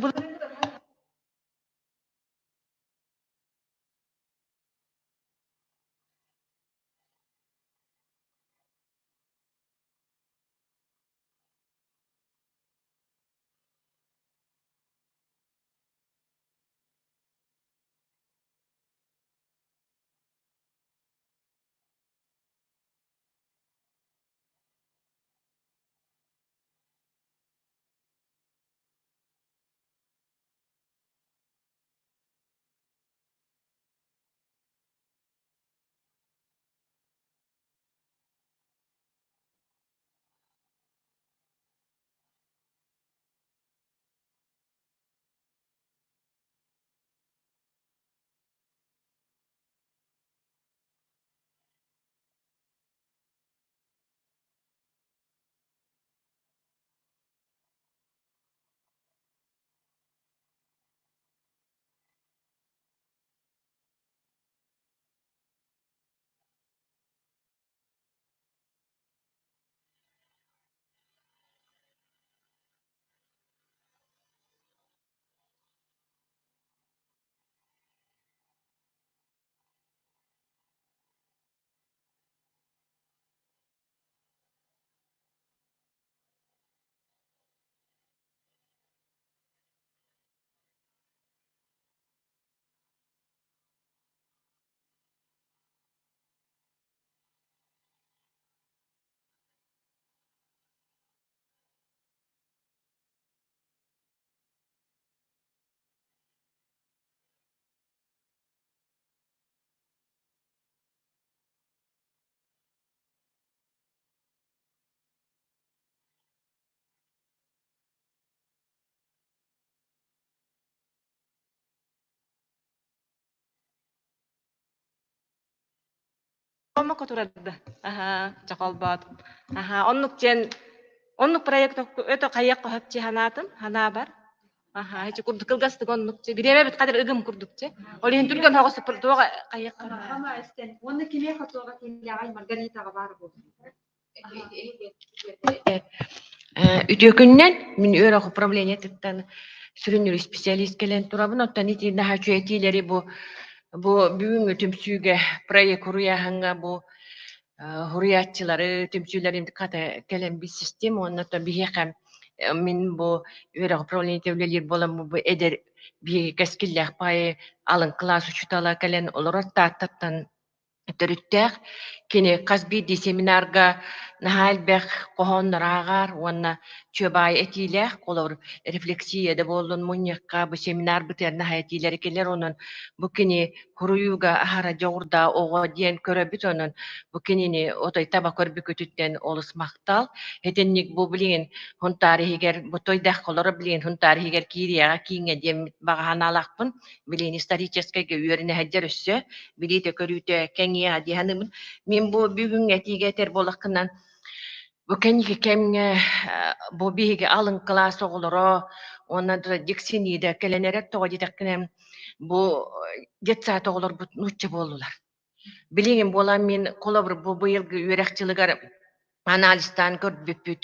Омоко турарда. Аха, чохолбоот. Аха, оннук диэн. Оннук проект өтө хайыах хөпчи ханаатым, ханаабар. Аха, ичи курдук кылгастык оннук чи. Бириэмэ бит кадыр ыгым курдук чи. Ол иһин түргэн хоҕус туоҕа хайыах. Уонна кимиэхэ туоҕа киилэҕэй Маргаритаҕа баар буолуо. Үтүө күнүнэн мин үөрэх управлениетыттан сүрүннүүр специалист кэлэн турабын. Оттон ити наһаа үчүгэй этиилэри бу бу бүгүҥҥү түмсүүгэ проект уруйааһыҥҥа бу уруйааччылары түмсүүлэрин хата кэлэн билсистим уонна оттон биһиэхэ мин бу үөрэх управлениета үлэлиир буолан бу эдэр биһиги кэскиллээх баайы алын кылаас учуутала кэлэн олорор Тааттаттан төрүттээх. Кини хас биирдии семинарга наһаа элбэх хоһооннору ааҕар уонна чүөбаай этиилээх, холобур, рефлексия да буоллун мунньахха бу семинар бытыар наһаа этиилэри кэлэр, онон бу кини суруйууга аһара дьоҕурдаах оҕо диэн көрөбүт, онон бу кинини отой таба көрбүкүтүттэн олус махтал. Итинник бу билигин Һунтаар иһигэр бу тойдахха олоро билигин Һунтаар иһигэр киириэҕэ кииҥҥэ диэн баҕа санаалаахпын. Билигин историческайга үөрэнэ сылдьар өссө билиитэ-көрүүтэ кэҥиэҕэ дии саныыбын. Мин бу бүгүҥҥү этиигэ этэр буоллаххынан, бу кэнники кэмҥэ бу биһиги алын кылаас оҕолоро уонна дьиксиниидэ кэлэн эрэр тоҕо диэтэххинэ бу детсад оҕолорбут нуучча буоллулар. Билигин буолан мин холобур бу быйылгы үөрэх дьылыгар анализтаан көрбүппүт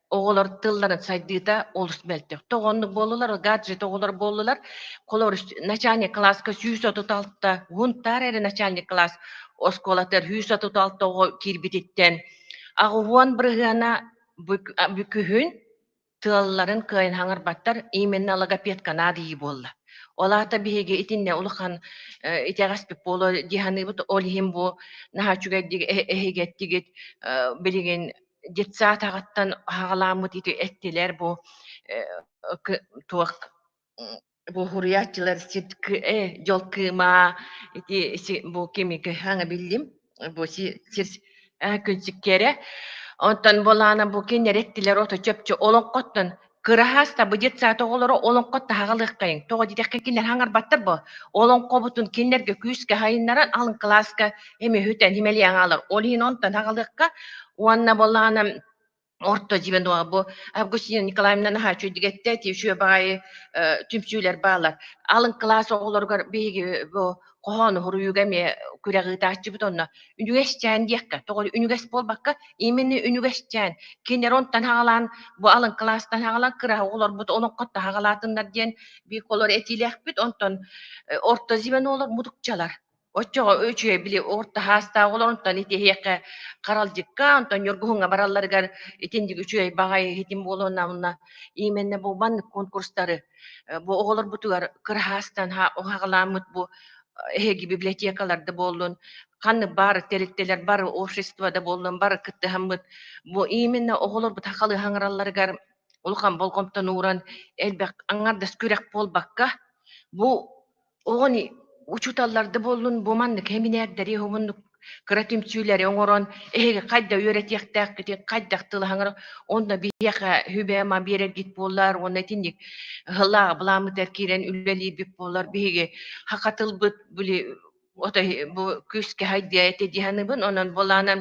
оҕолор тылларын сайдыыта олус мөлтөх. Тоҕо оннук буоллулар, гаджет оҕолор буоллулар. Холобур, начальник класска 136 уһунтаар эрэ начальник класс оскуолатыгар 136 оҕо киирбититтэн 80 бырыһыана күһүн тыалларын кыайан хаҥырбаттар, именно логопедка наадыйыы буолла. Ол аата биһиги итиннэ улахан итэҕэспит буолуо дии саныыбыт. Ол иһин бу наһаа үчүгэйдик эһигэттигит билигин детсад аҕаттан аҕалааммыт ити эттилэр бу туох бу суруйааччылар дьол кыыма ити бу кими хаҥа биллим бу сир күн сиккиэрэ онтон буолаана бу кинилэр эттилэр ото чөпчө олоҥхоттон кыраһаста бу детсад оҕолоро олоҥхо таһаҕалыаххайыҥ тоҕо диэтэххэ кинилэр хаҥарбаттар бо олоҥхобутун кинилэргэ күүскэ хайыннаран алын кылааска эми үтэн химэлиэн аалар ол иһин онтон хаҕалыахха уонна буоллаҕына орто звено бу Августина Николаевна наһаа үчүгэйдик эттэ үчүгэй баҕайы түмсүүлэр бааллар. Алын кылаас оҕолоругар биһиги бу хоһоону суруйууга эмиэ күрэх ыытааччыбыт онно үнүгэсчээн диэххэ тоҕо үнүгэс буолбакка именно үнүгэсчээн кинилэр онтон хаҕалаан бу алын кылаастан хаҕалаан кыра оҕолорбут олоҥхоттон хаҕалаатыннар диэн биир холор этиилээхпит онтон орто звенолар мутукчалар. Оччоҕо үчүгэй били орто саастаах оҕолор онтон итиһиэххэ харалдьыкка, онтон Ньургуһуҥҥа баралларыгар итинник үчүгэй баҕайы иһитим буолуонна именно бу маннык конкурстары бу оҕолорбутугар кыраһаастан хаҕалааммыт бу эһиги библиотекалар да буоллун, ханнык бары тэрилтэлэр, бары общество да буоллун, бары кыттыһаммыт бу именно оҕолорбут сахалыы хаҥыралларыгар улахан болҕомтону ууран элбэх аҥардас күрэх буолбакка бу оҕону учууталлар да буоллун бу маннык сэминээрдэри уһуннук кыра түмсүүлэри оҥорон эһиги хайда үөрэтиэхтээххитин хайдах тылаһаҥар онно биһиэхэ сүбэ-ама биэрэргит буоллар уонна итинник ыһыллааҕы былааммытыгар киирэн үлэлиирбит буоллар биһиги саха тылбыт били отой бу күүскэ хайдыа этэ дии саныыбын онон былаанан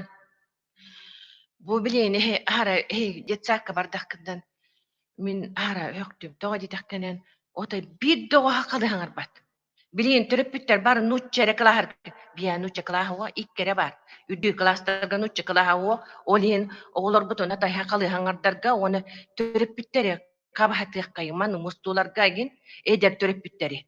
бу билигин эһи аһара эһиги детсадка бардаххытынан мин аһара өһөхтүм тоҕо диэтэххинэн отой биир да оҕо сахалыы саҥарбат билигин төрөппүттэр бары нуучча эрэ кылааһар биһиэхэ нуучча кылааһа уо икки эрэ баар үрдүк кылаастарга нуучча кылааһа уо ол иһин оҕолорбутун атай сахалыы саҥардарга уонна төрөппүттэри хабаһатыаххайыҥ маны мустууларга игин эдэр төрөппүттэри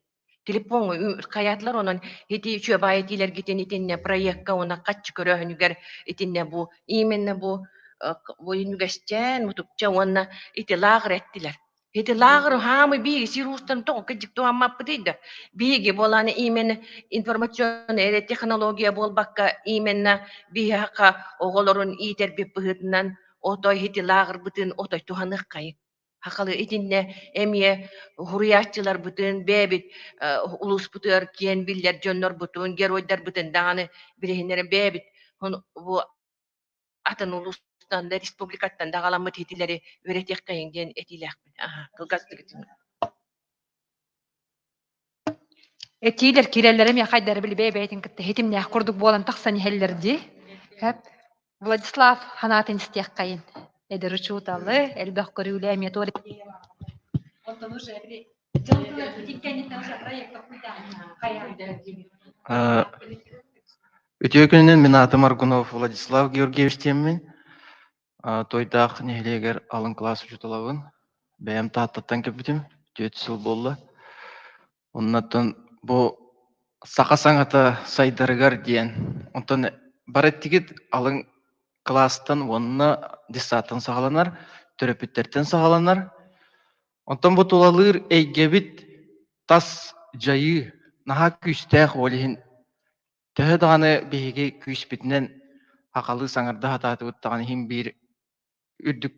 телефоҥҥа хайаатылар онон ити үчүгэй баай этиилэргитин итиннэ проекка уонна хаччы көрөөһүнүгэр итиннэ бу именно бу бу үнүгэсчээн мутукча уонна ити лааҕыр эттилэр ити лааҕыр хаамы биһиги сир уустан тоҕо кыдьык туһаммаппытый да биһиги буолааны именно информационная эрэ технология буолбакка именно биһиэхэ оҕолорун иитэрбит быһыытынан отой ити лааҕырбытын отой туһаныаххайыҥ Хахалы итиннэ эмиэ суруйааччыларбытын, бэйэбит улууспутугар киэн биллэр дьоннорбутун, геройдарбытын даҕаны билиһиннэрэн бэйэбит бу атын улуустан да, республикаттан да аҕаламмыт итилэри үөрэтиэххэйиҥ диэн этиилээхпин. Аха, кылгастык этинним. Этиилэр киирэллэрэ эмиэ хайдары били бэйэ-бэйэтин кытта ситимнээх курдук буолан тахсан иһэллэр дии. Владислав санаатын истиэххэйин. Эдэр учууталы элбэх көрүүлээ эмиэ туор Онтон уже Үтүө күнүнэн мин аатым Аргунов Владислав Георгиевич диэммин. Туойдаах нэһилиэгэр алын кылаас учууталабын. Бэйэм Тааттаттан кэлбитим, 4 сыл буолла. Оннуттан бу саха саҥата сайдарыгар диэн, онтон бары эттигит алын кылаастан уонна детсадтан саҕаланар, төрөппүттэртэн саҕаланар. Онтон бу тулалыыр эйгэбит тас дьайыы наһаа күүстээх ол иһин төһө даҕаны биһиги күүспүтүнэн сахалыы саҥарда сатаатыбыт даҕаны иһин биир үрдүк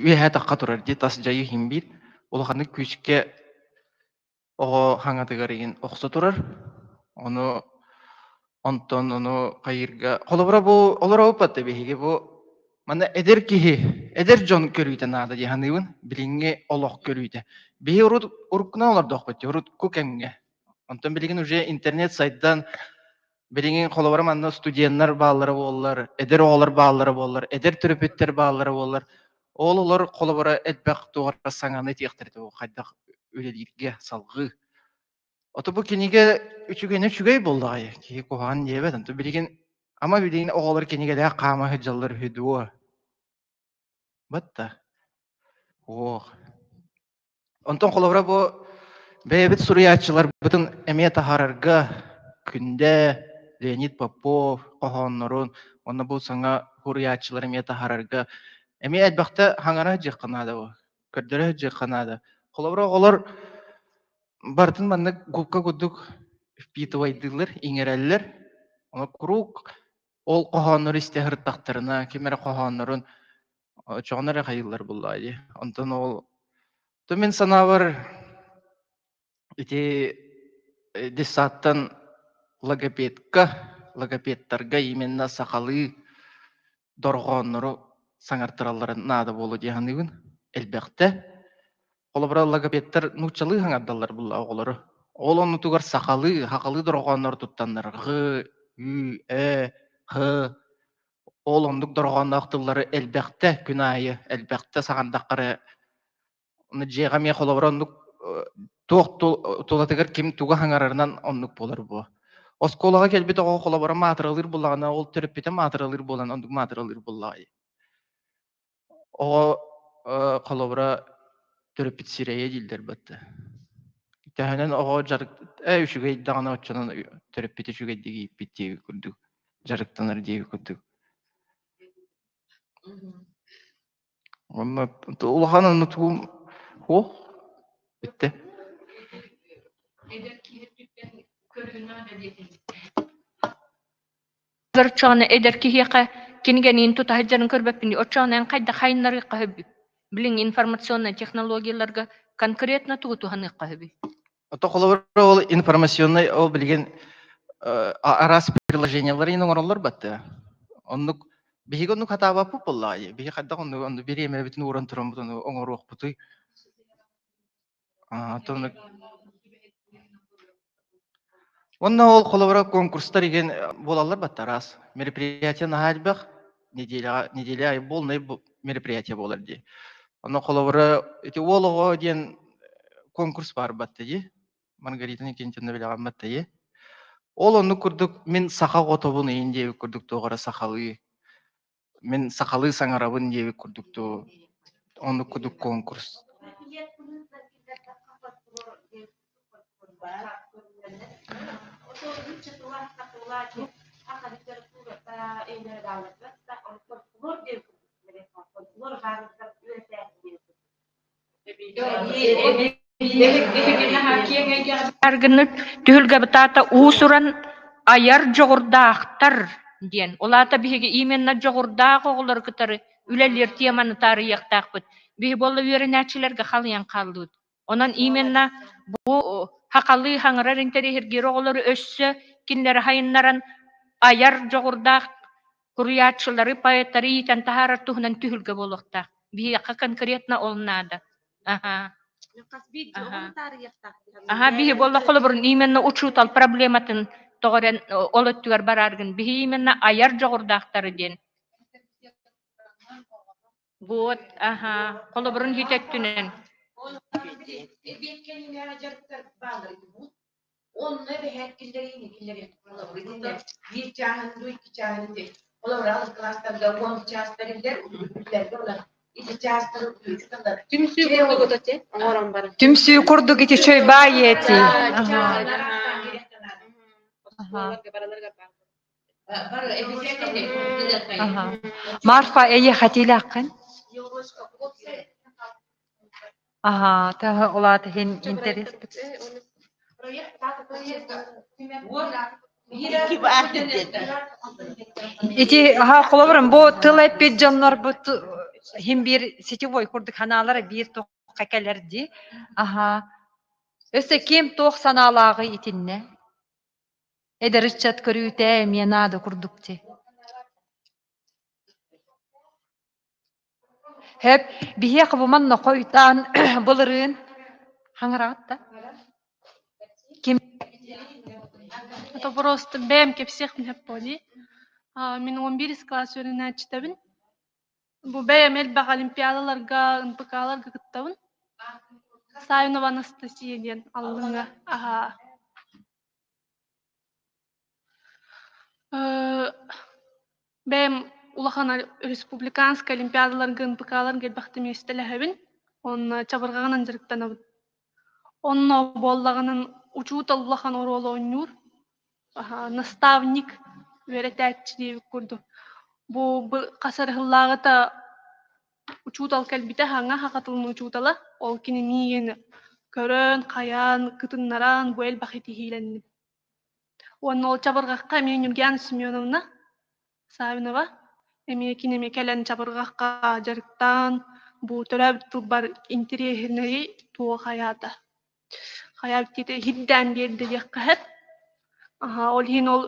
үөһээ тахха турар дии тас дьайыы иһин биир улаханнык күүскэ оҕо хаҥатыгар иһин охсо турар. Ону онтон ону хайыырга холобура бу олоробуппат да биһиги бу манна эдэр киһи эдэр дьон көрүүтэ наада дии саныыбын билиҥҥи олох көрүүтэ. Биһи урут уруккунан олордохпут дии урукку кэмҥэ. Онтон билигин уже интернет сайдан билигин холобура манна студеннар бааллара буоллар, эдэр оҕолор бааллара буоллар, эдэр төрөппүттэр бааллара буоллар, ол олор холобура элбэх туох эрэ саҥаны этиэхтэрэ этэ хайдах үлэлииргэ салҕыы. Ото бу кинигэ үчүгэйин үчүгэй буоллаҕай, киһи куһаҕан диэбэт. Онто билигин ама билигин оҕолор кинигэлээх хаама сылдьаллар үһү дуо? Батта. Ох. Онтон холобура бу бэйэбит суруйааччыларбытын эмиэ таһаарарга Күндэ, Леонид Попов хоһооннорун уонна бу саҥа суруйааччылары эмиэ таһаарарга эмиэ элбэхтэ хаҥара сылдьыахха наада бу, көрдөрө сылдьыахха наада. Холобура оҕолор барытын маннык губка курдук впитывайдыыллар, иҥэрэллэр. Ону куруук ол хоһооннору истэ сырыттахтарына, ким эрэ хоһооннорун очоҕуна эрэ хайыыллар буоллаҕа дии. Онтон ол то мин санаабар ити детсадтан логопедка, логопедтарга именно сахалыы дорҕооннору саҥартаралларын наада буолуо дии саныыбын. Элбэхтэ. Холобура, логопедтар нууччалыы саҥардаллар буолла оҕолору. Ол оннутугар сахалыы, сахалыы дорҕооннору туттаннар ҕ, ү, э, һ Ол оннук дорҕоонноох тыллары элбэхтэ күн аайы элбэхтэ саҥардахха ону дьиэҕэ эмиэ холобура оннук туох тулатыгар ким тугу саҥарарынан оннук буолар буо. Оскуолаҕа кэлбит оҕо холобура маатыралыыр буоллаҕына ол төрөппүтэ маатыралыыр буолан оннук маатыралыыр буоллаҕа Оҕо холобура төрөппүт сирэйэ дииллэр батта. Төһөнөн оҕо дьарык ээ үчүгэй даҕаны оччонон төрөппүт үчүгэйдик ииппит диэбит курдук дьарыктанар диэбит курдук. Уонна улахан онно тугум суох бүттэ. Эдэр киһи өттүттэн көрүүнү Оччоҕуна эдэр киһиэхэ кинигэниин тута сылдьарын көрбөппүн дии. Оччоҕуна эн хайдах хайыннарыахха сөбүй? Билиҥҥи информационнай технологияларга конкретно тугу туһаныахха сөбүй? Ото холобура ол информационнай ол билигин араас приложениялары оҥороллор батта. Оннук биһиги оннук хатаабаппыт буоллаҕа. Биһи хайдах оннук онну бириэмэбитин ууран тураммыт ону оҥоруохпутуй? Оннук Уонна ол холобура конкурстар игин буолаллар батта араас. Мероприятие наһаа элбэх. Неделяҕа неделя аайы полный мероприятие буолар дии. Онно холобура ити уол оҕо диэн конкурс баар батта дии. Маргарита Никитична билэҕин батта дии. Ол оннук курдук мин саха оҕотобун иин диэбит курдук туох эрэ сахалыы мин сахалыы саҥарабын диэбит курдук дуу оннук курдук конкурс Аргыны түһүлгэбитаата уус-уран айар дьоҕурдаахтар диэн. Ол аата биһиги именно дьоҕурдаах оҕолору кытары үлэлиир теманы таарыйыахтаахпыт. Биһи буолла үөрэнээччилэргэ халыйан хааллыбыт. Онон именно бу хахалыы хаҥырар интэриэһиргиир оҕолору өссө кинилэри хайыннаран айар дьоҕурдаах Суруйааччылары, поэттары иитэн таһаарар туһунан түһүлгэ буолуохтаах. Биһиэхэ конкретно ол наада. Аха. Аха. Аха, биһи буолла холобурун именно учуутал проблематын тоҕо эрэн ол өттүгэр барааргын. Биһи именно айар дьоҕурдаахтары диэн. Вот, аха, холобурун хитеттүнэн. Онно эбэһээт киллэриини киллэриэх биир чааһын дуу, икки чааһын олор алыс класстарга 10 чаастар иллэр, үллэргэ олор ити чаастары учууталлар Түмсүү курдук ототе оҥорон баран. Түмсүү курдук ити чөй баай эти. Марфа эйе хатилааккын? Аха, таһы улаата хин интерес. Ити аха холобурун бу тыл эппит дьоннор бу хин биир сетевой курдук ханаалара биир туохха кэлэр ди. Аха. Өссө ким туох санаалааҕый итиннэ? Эдэр ыччат көрүүтэ эмиэ наада курдук дии. Хөп, биһиэхэ бу манна хойутаан былырыын хаҥыраҕыт да? Ким Это просто бэйэм кэпсиэхпин сөп буолуо Мин 11 класс үөрэнээччитэбин. Бу бэйэм элбэх олимпиадаларга, НПК-ларга кыттабын. Савинова Анастасия диэн аллыҥа аһаа. Бэйэм улахан республиканскай олимпиадаларга, НПК-ларга элбэхтэ миэстэлэһэбин. Уонна чабырҕаҕынан дьарыктанабын. Онно буоллаҕынан учуутал улахан оруолу оонньуур. Наставник үөрэтээччи диэбит курдук. Бу хас эрэ сыллааҕыта учуутал кэлбитэ хаҥа саха тылын учуутала. Ол кини миигин көрөн, хайаан, кытыннаран бу элбэх итиһиилэнним. Уонна ол чабырҕахха эмиэ Ньургиана Семеновна Савинова эмиэ кини эмиэ кэлэн чабырҕахха дьарыктаан бу төрөөбүт тылбар интэриэһинэйи туох хайаата хайаабыт диэтэ иһирдээн биэрдэ диэххэ сөп. Аһа ол иһин ол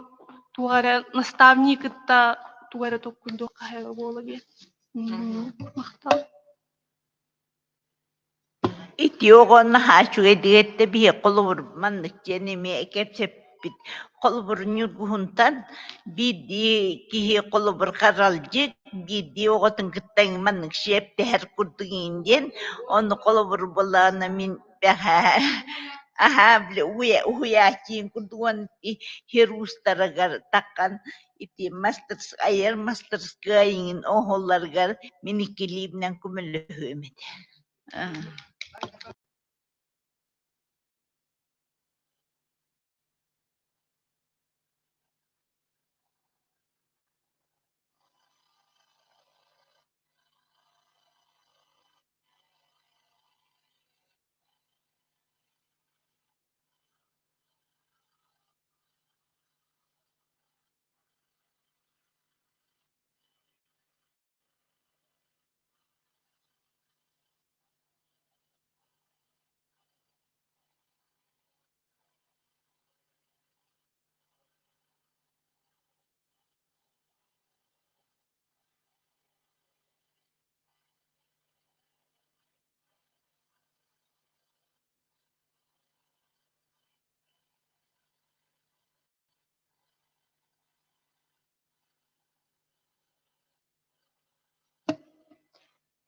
туох эрэ наставник кытта тугу эрэ толкуйдуохха сөбө буола диэн. Махтал. Ити оҕо наһаа үчүгэйдик эттэ биһиэхэ холобур маннык диэн эмиэ кэпсэппит. Холобур Ньургуһунтан биирдии киһи холобур харалдьыт, биирдии оҕотун кытта маннык сиэптэһэр курдук иин диэн, ону холобур буоллаҕына мин бэҕэһээ аһаа били уһуйааччыйын курдук уонна хирургтарыгар таххан ити айар мастарыскыай иҥин оҥоһулларыгар мин иккилиибинэн көмөлөһүөм этэ.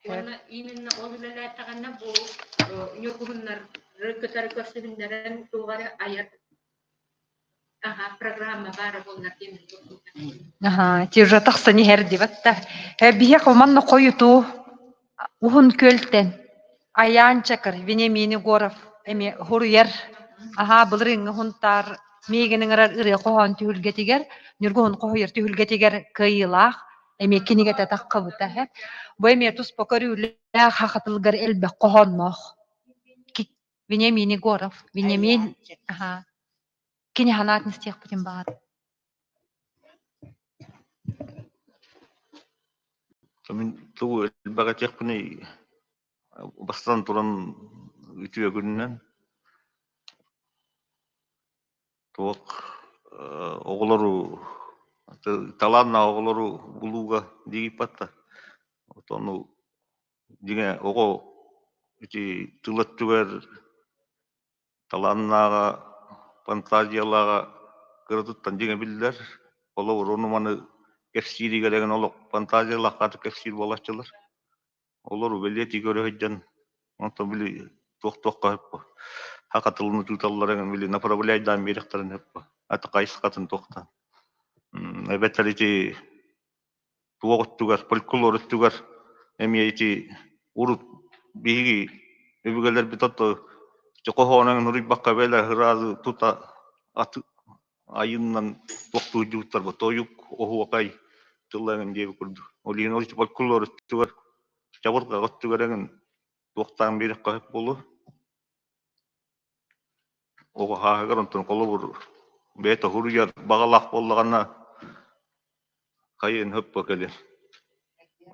Уонна именно ол үлэлээтэҕинэ бу ньургуһуннары кытары көрсүһүннэрэн туох эрэ айар аха программа баара буоллар диэн Аха, тиже тахсан иһэр дибат да. Биһиэхэ манна хойутуу Уһун Күөлтэн Айаан Чакыр, Вениамин Егоров эмиэ хуруйар аһаа былырыыҥҥы Хунтаар миигин ыҥырар ырыа хоһоон түһүлгэтигэр, Ньургуһун хоһуйар түһүлгэтигэр кыайыылаах эмиэ кинигэтэ таххыбыта. Бу эмиэ туспа көрүүлээх хахатылгар элбэх хоһоонноох. Вениамин Егоров. Вениамин аһаа кини ханаатын истиэхпитин баҕар. Мин тугу элбэх этиэхпиний бастатан туран үтүө күнүнэн туох оҕолору талааннаах оҕолору булууга диигиппат ону дьиҥэ оҕо ити тыл өттүгэр Талааннааҕа, фантазиялааҕа кыратыттан дьиҥэ биллэр. Холобур, ону-маны кэпсииригэр эҥин олох фантазиялаах ааты кэпсиир буолааччылар. Олору бэлиэтии көрө сылдьан, онтон били туох-туохха сөп саха тылын учууталлара били направляйдаан биэриэхтэрин сөп аты хайысхатын туохтан. Эбэтэр ити туох өттүгэр, фольклор өттүгэр эмиэ ити урут биһиги өбүгэлэрбит ото хоһоонун суруйбакка бэлэ сразу тута аты айыннан туохтуу сылдьыбыттар тойук, оһуокай тылларын диэби курдук. Ол иһин ол фольклор өттүгэр, чабырҕах өттүгэр эҥин туохтаан биэриэххэ сөп буолуо. Оҕо сааһыгар онтон холобур бэйэтэ суруйар баҕалаах буоллаҕына хайыан сөп кэлэр.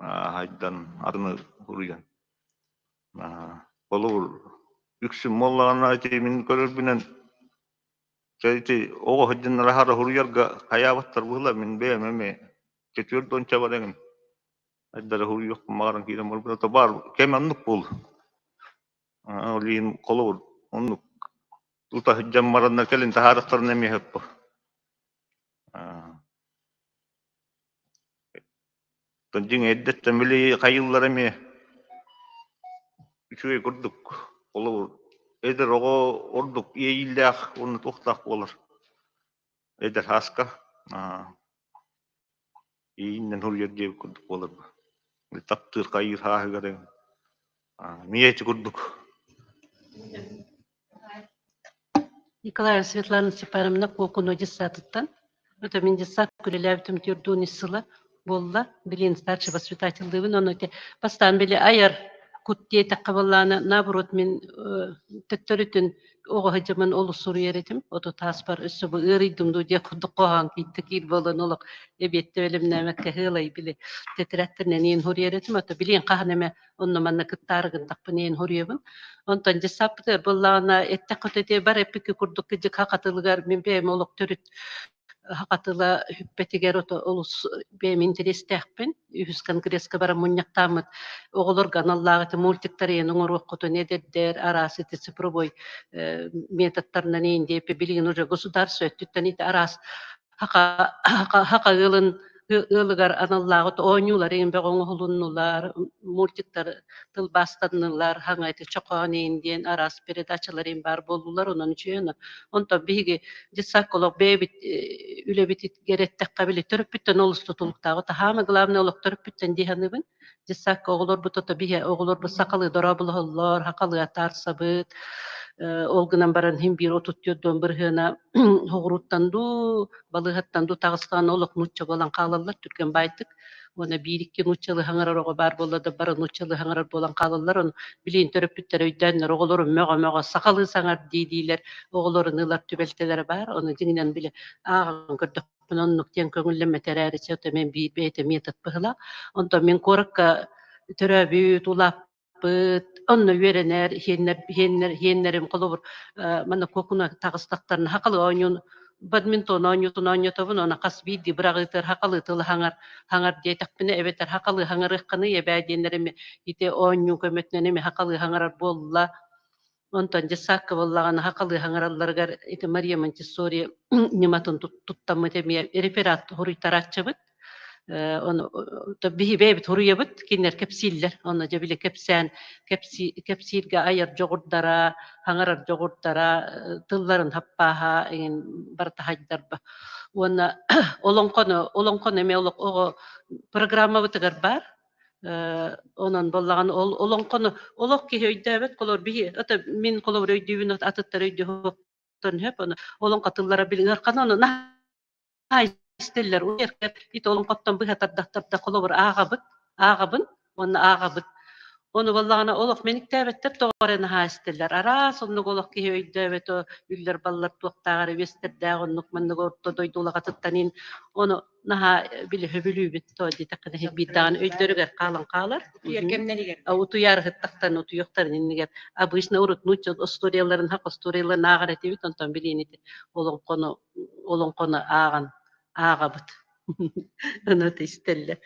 Хайдан атыны суруйан. Холобур үксүн буоллаҕына ити мин көрөрбүнэн ити оҕо сылдьаннар аһара суруйарга хайаабаттар быһыылар мин бэйэм эмиэ четверть уонча бараҥын айдара суруйуохпун баҕаран киирэн барбыта баар кэм оннук буолуо. Ол иһин холобур оннук тута сылдьан бараннар кэлин таһаарыахтарын эмиэ сөп буо. Дьиҥ эрдэттэн били хайыыллара эмиэ үчүгэй курдук. Холобур, эдэр оҕо ордук иэйиилээх уонна туохтаах буолар. Эдэр һааска ииннэн суруйар диэбит курдук буолар. Таптыыр хайыыр һааһыгар эмиэ ити курдук. Николаева Светлана Степановна Куокуну детсадыттан. Это мин детсад үлэлээбитим төрдүөн ис сыла буолла. Билин старший воспитателлыыбын. Ону ити бастаан били айар кут диэтэххэ буоллаана, наоборот мин төттөрүтүн оҕо сылдьаммын олус суруйар этим. Оту тааспар өссө бу ыарыйдым дуу диэх курдук хоһоон киирдэ киир буолан олох эбиэттэ бэлэмнээмэккэ ыалай били тетрадтарынан иэн суруйар этим. Ото билиэн хаһан эмэ онно-манна кыттаары гыннахпын иэн суруйабын. Онтон дьыссааппытыгар буоллаҕына эттэххэ ити бар эппикки курдук кыдьык хатылыгар мин бэйэм олох төрүт хатыла хүппэтигэр ото олус бэйэм интэриэстээхпин. Үһүс конгресска баран мунньахтааммыт оҕолорго аналлаах ити мультиктар иэн оҥоруоххутун эдэрдэр араас ити цифровой методтарынан иэн диэппи билигин уже государство өттүттэн ити араас хака ыалын ыалыгар аналлааҕыт оонньуулар иҥин бөҕө оҥоһулуннулар, мультиктар тылбаастаннылар, хаҥа ити чохоон иин диэн араас передачалар иин баар буоллулар, онон үчүгэй Онтон биһиги детсадка олох бэйэбит үлэбитигэр эттэххэ били төрөппүттэн олус тутулуктааҕы таһаама главное олох төрөппүттэн дии саныыбын. Детсадка оҕолорбут ото биһи оҕолорбут сахалыы дорооболоһоллор, сахалыы атаарсабыт. Ол гынан баран иһин биир 34 бырыһыана оҕуруттан дуу, балыыһаттан дуу таҕыстаҕына олох нуучча буолан хаалаллар түргэн баайдык. Уонна биир-икки нууччалыы саҥарар оҕо баар буолла да бары нууччалыы саҥарар буолан хаалаллар. Ону билигин төрөппүттэр өйдөөннөр оҕолорун мөҕө-мөҕө сахалыы саҥар дии-диилэр оҕолорун ылар түбэлтэлэрэ баар. Ону дьиҥинэн били ааҕан көрдөхпүнэ оннук диэн көҥүллэммэтэ эрээри чэ мен биир бэйэтэ метод быһыылаах. Онтон мин куоракка төрөөбүт, улааппыт, онно үөрэнэр, иһиэннэр, иһиэннэр, иһиэннэрим холобур манна куокуна таҕыстахтарына сахалыы оонньуун бадминтон оонньуутун оонньотобун, уонна хас биирдии быраҕыытыгар сахалыы тылы хаҥар, хаҥар диэтэхпинэ эбэтэр сахалыы хаҥарыаххыный эбээ диэннэр эмиэ ити оонньуу көмөтүнэн эмиэ сахалыы хаҥарар буолла. Онтон дьыссаакка буоллаҕына сахалыы хаҥаралларыгар ити Мария Монтессори ньыматын туттаммыт эмиэ реферат суруйтарааччыбыт. Ону биһи бэйэбит суруйабыт, кинилэр кэпсииллэр. Онно дьэ били кэпсээн кэпсииргэ айар дьоҕурдара, хаҥарар дьоҕурдара, тылларын хаппааһа эҥин барыта хайдарба. Уонна олоҥхону олоҥхону эмиэ олох оҕо программабытыгар баар. Онон буоллаҕына ол олоҥхону олох киһи өйдөөбөт холобур биһи ото мин холобур өйдүүбүн атыттар өйдүөхтэрин сөп ону олоҥхо тыллара били ыархан ону наһаа истэллэр ити олоҥхоттон быһа тардахтарда холобур ааҕабыт ааҕабын уонна ааҕабыт ону буоллаҕына олох мэниктээбэттэр тоҕо эрэ наһаа истэллэр араас оннук олох киһи өйдөөбөтө үллэр баллар туохтааҕар үөстэрдээх оннук маннык орто дойду улаҕатыттан ин ону наһаа били сөбүлүүбүт то диэтэххинэ биир даҕаны өйдөрүгэр хаалан хаалар. Утуйар кэмнэригэр. Утуйар ыһыттахтан утуйуохтарын иннигэр обычно урут нуучча остуоруйаларын хах остуоруйаларын ааҕар этибит онтон билиэн ити олоҥхону олоҥхону ааҕан ааҕабыт. Аны истэллэр.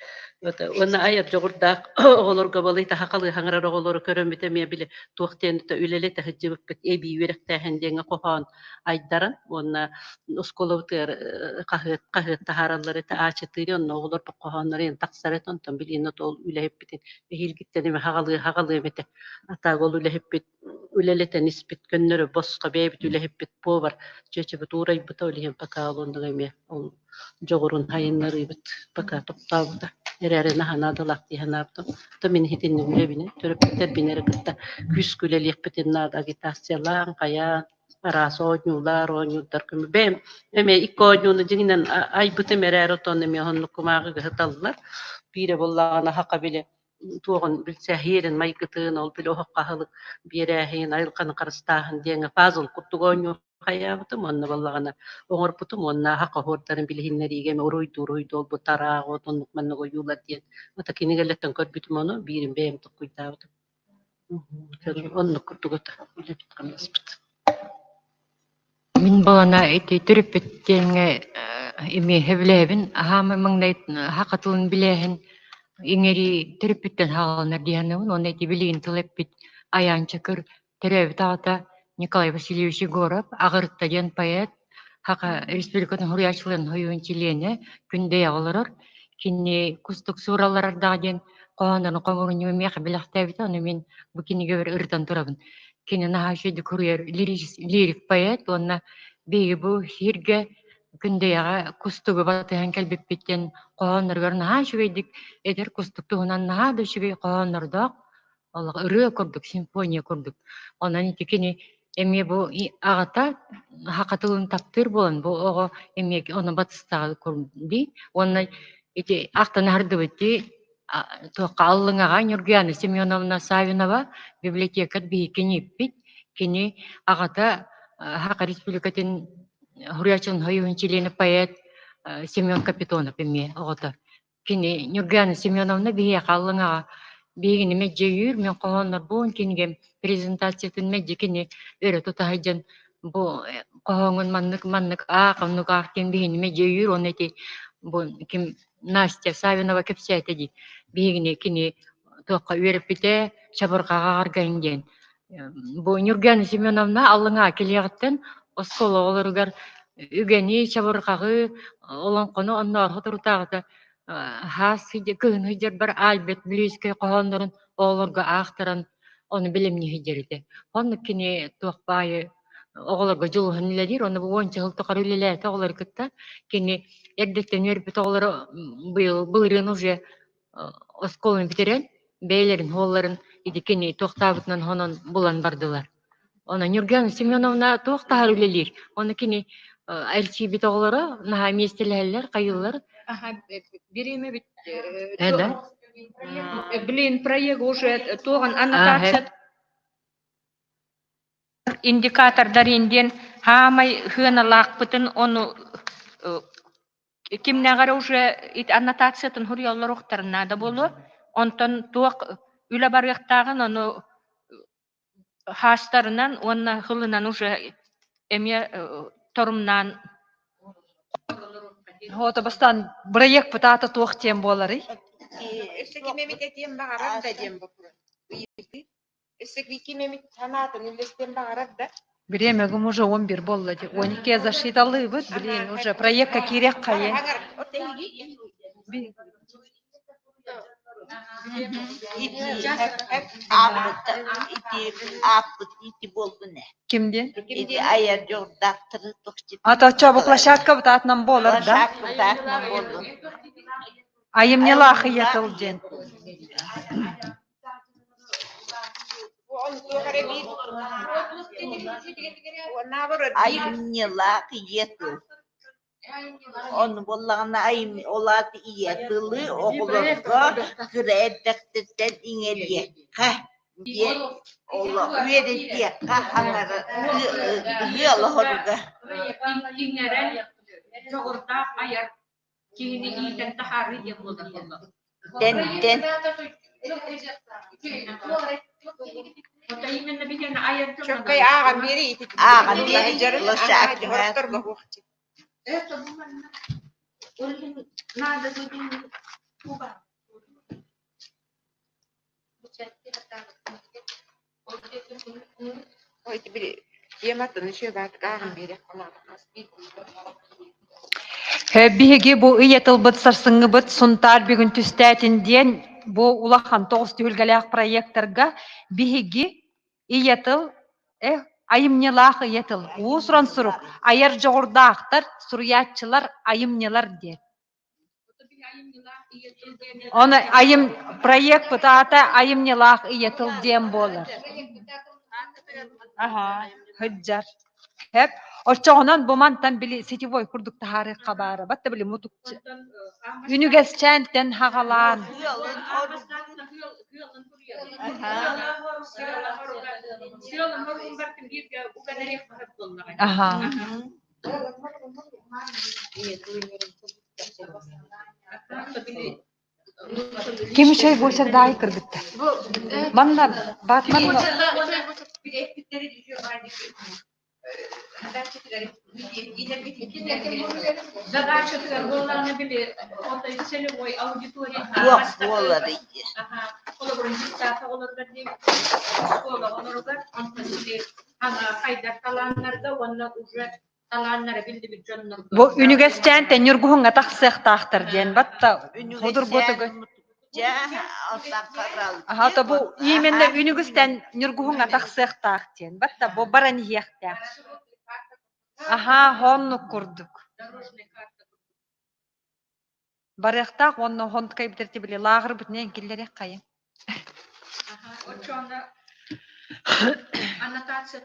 Уонна айар дьоҕурдаах оҕолорго балый таһахалыы хаҥарар оҕолору көрөммүт эмиэ били туох диэн үлэлэтэ сылдьыбыппыт эбии үөрэхтээһин диэҥҥэ хоһоон айдаран уонна оскуолабытыгар хаһыат хаһыат таһаараллар этэ аачытыыр онно оҕолор хоһооннору эн тахсар этэ онтон билиэн ол үлэһиппитин эһиилгиттэн эмэ хаҕалыы хаҕалыам этэ атааг ол үлэһиппит үлэлэтэн испит көннөрү босхо бэйэбит үлэһиппит повар чүөчэбит уурайбыта ол иһин пока ол оннук эмиэ ол дьоҕурун хайыннарыыбыт пока тохтообута эрээри наһаа наадалаах дии санаабытым то мин иһитинним үлэбинэ төрөппүттэрбин эрэ кытта күүскэ үлэлиэхпитин наада агитациялаан хайаан араас оонньуулар оонньуурдар көмө бэйэм эмиэ икки оонньууну дьиҥинэн айбытым эрээри отон эмиэ оннук кумааҕыга сыталлар биирэ буоллаҕына хака били туоҕун билсэһиэрин майгытын ол били оһоххо аһылык биэрээһин айылҕаны харыстааһын диэҥҥэ пазл курдук оонньуу хайаабытым уонна буоллаҕына оҥорбутум уонна аһа хоһуурдарын билиһиннэриигэ эмэ уруйдуу уруйдуу олбут тараах от оннук маннык ойуулар диэн ата кинигэлэртэн көрбүтүм ону биирин бэйэм толкуйдаабытым оннук курдук ата үлэбит хамнаспыт. Мин балана ити төрөппүт диэҥҥэ эмиэ сөбүлээбин аһаамай маҥнай саха тылын билээһин иҥэрии төрөппүттэн саҕаланар дии саныыбын уонна ити билигин тыл эппит Айаан Чакыр төрөөбүт аҕата Николай Васильевич Егоров Аҕырытта диэн поэт Саха Республикатын суруйааччыларын сойууһун чилиэнэ Күндэйэҕэ олорор. Кини «Кустук сууралларардаах» диэн хоһооннорун хомуурунньугу миэхэ бэлэхтээбитэ, ону мин бу кинигэбэр ырытан турабын. Кини наһаа үчүгэйдик суруйар лирик поэт уонна биһиги бу сиргэ Күндэйэҕэ кустугу батыһан кэлбиппит диэн хоһоонноругар наһаа үчүгэйдик эдэр кустук туһунан наһаа да үчүгэй хоһооннордоох олох ырыа курдук, симфония курдук. Онон ити кини эмиэ бу аҕата саха тылын таптыыр буолан бу оҕо эмиэ ону батыстаҕа дии уонна ити ахтан аһардыбыт дии туохха Аллыҥаҕа Ньургуяна Семеновна Савинова библиотекарь биһиги ииппит кини аҕата Саха Республикатын суруйааччытын сойууһун чилиэнэ поэт Семен Капитонов эмиэ оҕото. Кини Ньургуяна Семеновна биһиэхэ Аллыҥаҕа биһигини мэлдьи өйүүр, мин хоһооннорбун кинигэм презентациятын мэлдьи кини өрө тута сылдьан бу хоһооҥҥун маннык маннык аах, оннук аах диэн биһигини мэлдьи өйүүр уонна ити бу ким Настя Савинова кэпсээтэ дии биһигини кини туохха үөрэппитэ чабырҕаҕа аҕаргайын диэн. Бу Ньургуяна Семеновна Аллыҥаа кэлиэҕиттэн оскуола оҕолоругар үгэни, чабырҕаҕы, олоҥхону оннооҕу турутааҕыта хаас кыһын сылдьарбар Альберт Блюйскай хоһооннорун оҕолорго аахтаран ону бэлэмнии сылдьар этэ. Оннук кини туох баайы оҕолорго дьулуһан үлэлиир, уонна бу уонча сыл тухары үлэлээтэ оҕолору кытта. Кини эрдэттэн үөрбүт оҕолоро быйыл былырыын уже оскуоланы бүтэрэн бэйэлэрин уолларын ити кини туохтаабытынан хонон булан бардылар. Онон Ньургуяна Семеновна туох таһар үлэлиир. Ону кини элчиибит оҕолоро наһаа миэстэлэһэллэр, хайыыллар. Бириэмэ бит. Да? Блин, проект уже туоҕун аннотация индикатордар диэн хаамай хыаналаахпытын ону кимнээҕэр уже ити аннотациятын суруйаллар уохтарын наада буолуо. Онтон туох үлэ барыахтааҕын ону хаастарынан уонна хылынан уже эмиэ торумнаан Ото бастаан бырайыак пытаата туох диэн буоларый? Өссө ким эмит этиэн баҕарар да диэн боппуруос. Өссө ким эмит санаатын үллэстиэн баҕарар да? Бириэмэгим уже 11 буолла дии. 12 защиталыыбыт, блин, уже проектка киириэх хайы. Ити ааппыт ити буоллун ээ. Ким диэн? Ити айар дьоҕурдаахтары Ата чо бу площадка бытаатынан буолар да? Площадка бытаатынан буоллун. Айымньылаах ийэ тыл диэн. Айымньылаах ийэ тыл. Ону буоллаҕына ол аата ийэ тылы оҕолорго кыра эрдэхтэриттэн иҥэриэххэ диэн үөрэтиэххэ хаҥара ыал оһоруга. Иҥэрэн дьоҕурдаах айар киһини иитэн таһаарыы диэн буолар буолла. Тэн Чөккөй ааҕан биэри ити ааҕан биэри лошадка. Биһиги бу ый тылбыт сарсыҥҥыбыт Сунтаар бүгүн түстээтин диэн бу улахан тоҕус түһүлгэлээх проекторга биһиги ийэ тыл айымньылаах ийэ тыл уус-уран сурук айар дьоҕурдаахтар суруйааччылар айымньылар диэн. Оны айым проект аата айымньылаах ийэ тыл диэн буолар. Аха, сылдьар. Хэп. Оччоҕунан бу мантан били сетевой курдук таһаарыахха баара. Батта били мутук үнүгэсчээнтэн хаҕалаан. Аха. Ким үчүгэй буочардаай кыргыттар. Манна Батман Туох буоларый Бу үнүгэсчээн теннюргуһуҥҥа тахсыахтаахтар диэн батта худургутугу Аха бу именно үнүгүстэн ньургуһуҥҥа тахсыахтаах диэн батта бу баран иһиэхтээх. Аха хоннук курдук. Барыахтаах уонна хонтукай битэрти били лааҕырбытынан киллэриэх хайын. Аннотация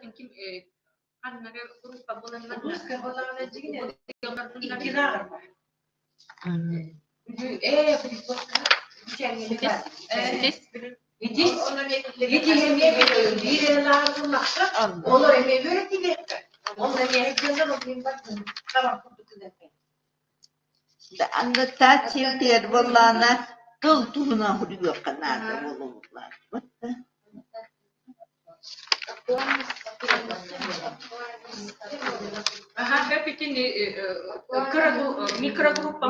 буоллаҕына тыл туһунан суруйуохха наада буолуллар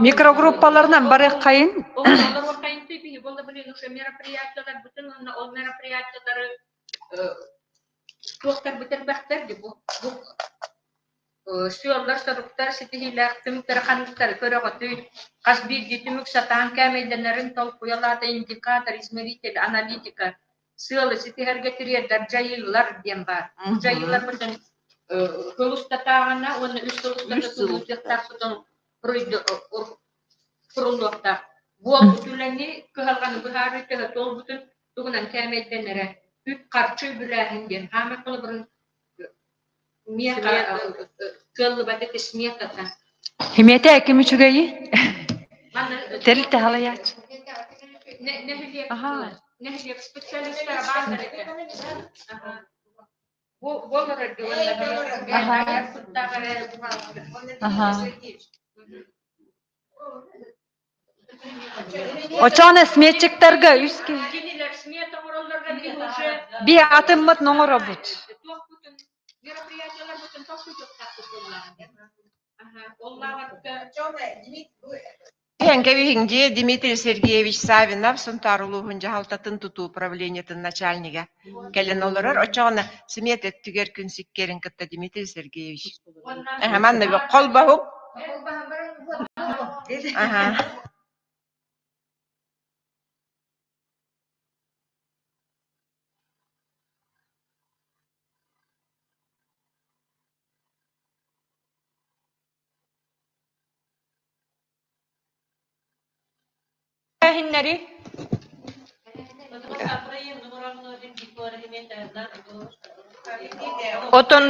Микрогруппаларынан барыаххайын. Сыаллар-соруктар ситиһиилээх түмүктэрэ ханныктары көрөҕүтүй? Хас биирдии түмүк сатаан кээмэйдэнэрин толкуйалаата индикатор, измеритель, аналитика, сыалы ситиһэргэ тириэрдэр дьайыылар диэн баар. Бу дьайыыларбытын сыл устатааҕына уонна үс сыл устата тутуһуохтаахпытын суруллуохтаах. Буолбут үлэни, кыһалҕаны быһаарыы төһө туолбутун тугунан кээмэйдэнэрэ, үп-харчы үбүлээһин диэн хаамар холобурун Кыаллыбат этэ сметата. Химиэтэ ким үчүгэйи? Тэрилтэ халайааччы. Нэһилиэк специалистара бааллар этэ. Буолар Очоно сметчиктарга үс киһи. Би атыммыт ноҥоробут. Кэбиһиҥ Дмитрий Сергеевич Савинов Сунтаар улууһун дьаһалтатын тутуу управлениетын начальнига кэлэн олорор. Оччоҕуна смета өттүгэр күн сиккиэрин кытта Дмитрий Сергеевич. Манна холбоһук. Аха. Тэрээһиннэри Отон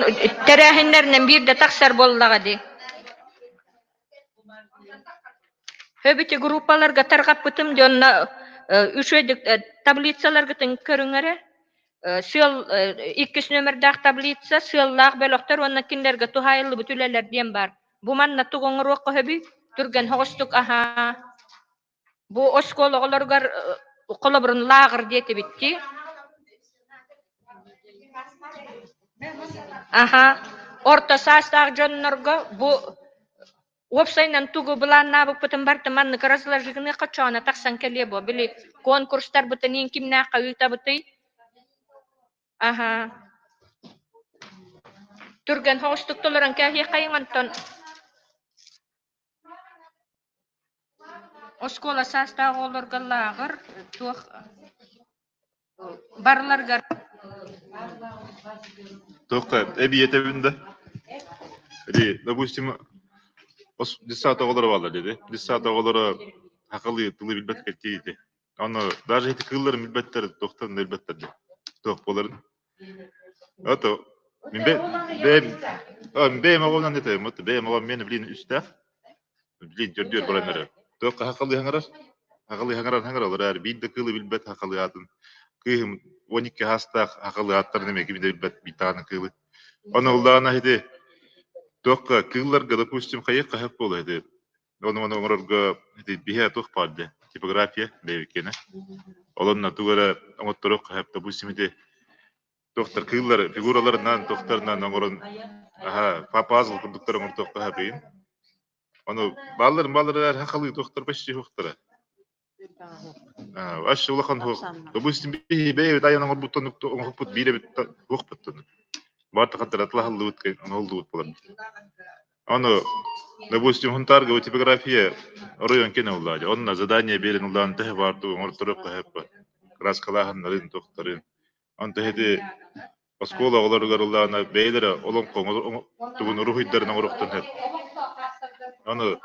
тэрээһиннэринэн биирдэ тахсар буоллаҕа дии. Өбүтү группаларга тарҕаппытым дьонно үчүгэйдик таблицаларгытын көрүҥ эрэ. Сыал иккис нүөмэрдээх таблица сыаллаах бөлөхтөр уонна кинилэргэ туһаайыллыбыт үлэлэр диэн баар. Бу манна тугу оҥоруохха сөбүй? Түргэн соҕустук аһаа. Бу оскуола оҕолоругар холобурун лааҕыр диэтибит дии. Аха. Орто саастаах дьоннорго бу Уопсайынан тугу былааннаабыппытын барыта маннык разложигыныахха чоона тахсан кэлиэ буо. Били конкурстарбытын иин кимнээххэ ыытабытый? Аһа. Түргэн соҕустук толорон кээһиэххэйиҥ онтон оскуола саастаах оҕолорго лааҕыр туох барыларыгар Туохха эбиэтэбин да? Или, допустим, десята оҕолоро бааллар диэти. Десята оҕолоро хахалыы тылы билбэт кэлтиити. Ону даже ити кыылларын билбэттэр, туохтан да билбэттэр дии. Туох буоларын. Ото мин бэйэм бэйэм оҕолонон этэ, бэйэм оҕом миэнэ билин үстээх. Билин төрдүөр баран эрэр. Туох хахалыы хаҥарар? Хахалыы хаҥарар хаҥаралар эр биир да кыылы билбэт хахалыы аатын. Кыыһым 12 хаастаах хахалыы ааттарын эмиэ кими да билбэт биир даҕаны кыылы. Ону ыллаҕына ити туохха кыылларга, допустим, хайыах хаһыат буола ити Ону ону оҥорорго ити биһэ туох баар дии типография бэйэбиккиэнэ. Олонно тугу эрэ оҥотторуох хаһыат, допустим, ити туохтар кыыллар фигураларынан туохтарынан оҥорон аһа пазл курдуктар оҥортуохха хаһыапыйын. Ону баалларын бааллар хахалыы туохтар почти суохтара. Аш улахан суох. Допустим, биһи бэйэбит айан оҥорбуттан оҥоһукпут биир эбит туохпуттан. Баар тахаттар атлаһыллыбыт оҥоһуллубут буолар. Ону, допустим, Хунтаарга типография оройуон кэнэ улаадьа. Онно задание биэрэн улаан төһө баар тугу оҥорторуохха сөп Краскалааһыннарын, туохтарын. Онто ити оскуола оҕолоругар улаана бэйэлэрэ олоҥхо тугун уруһуйдарын оҥоруохтарын сөп. Ону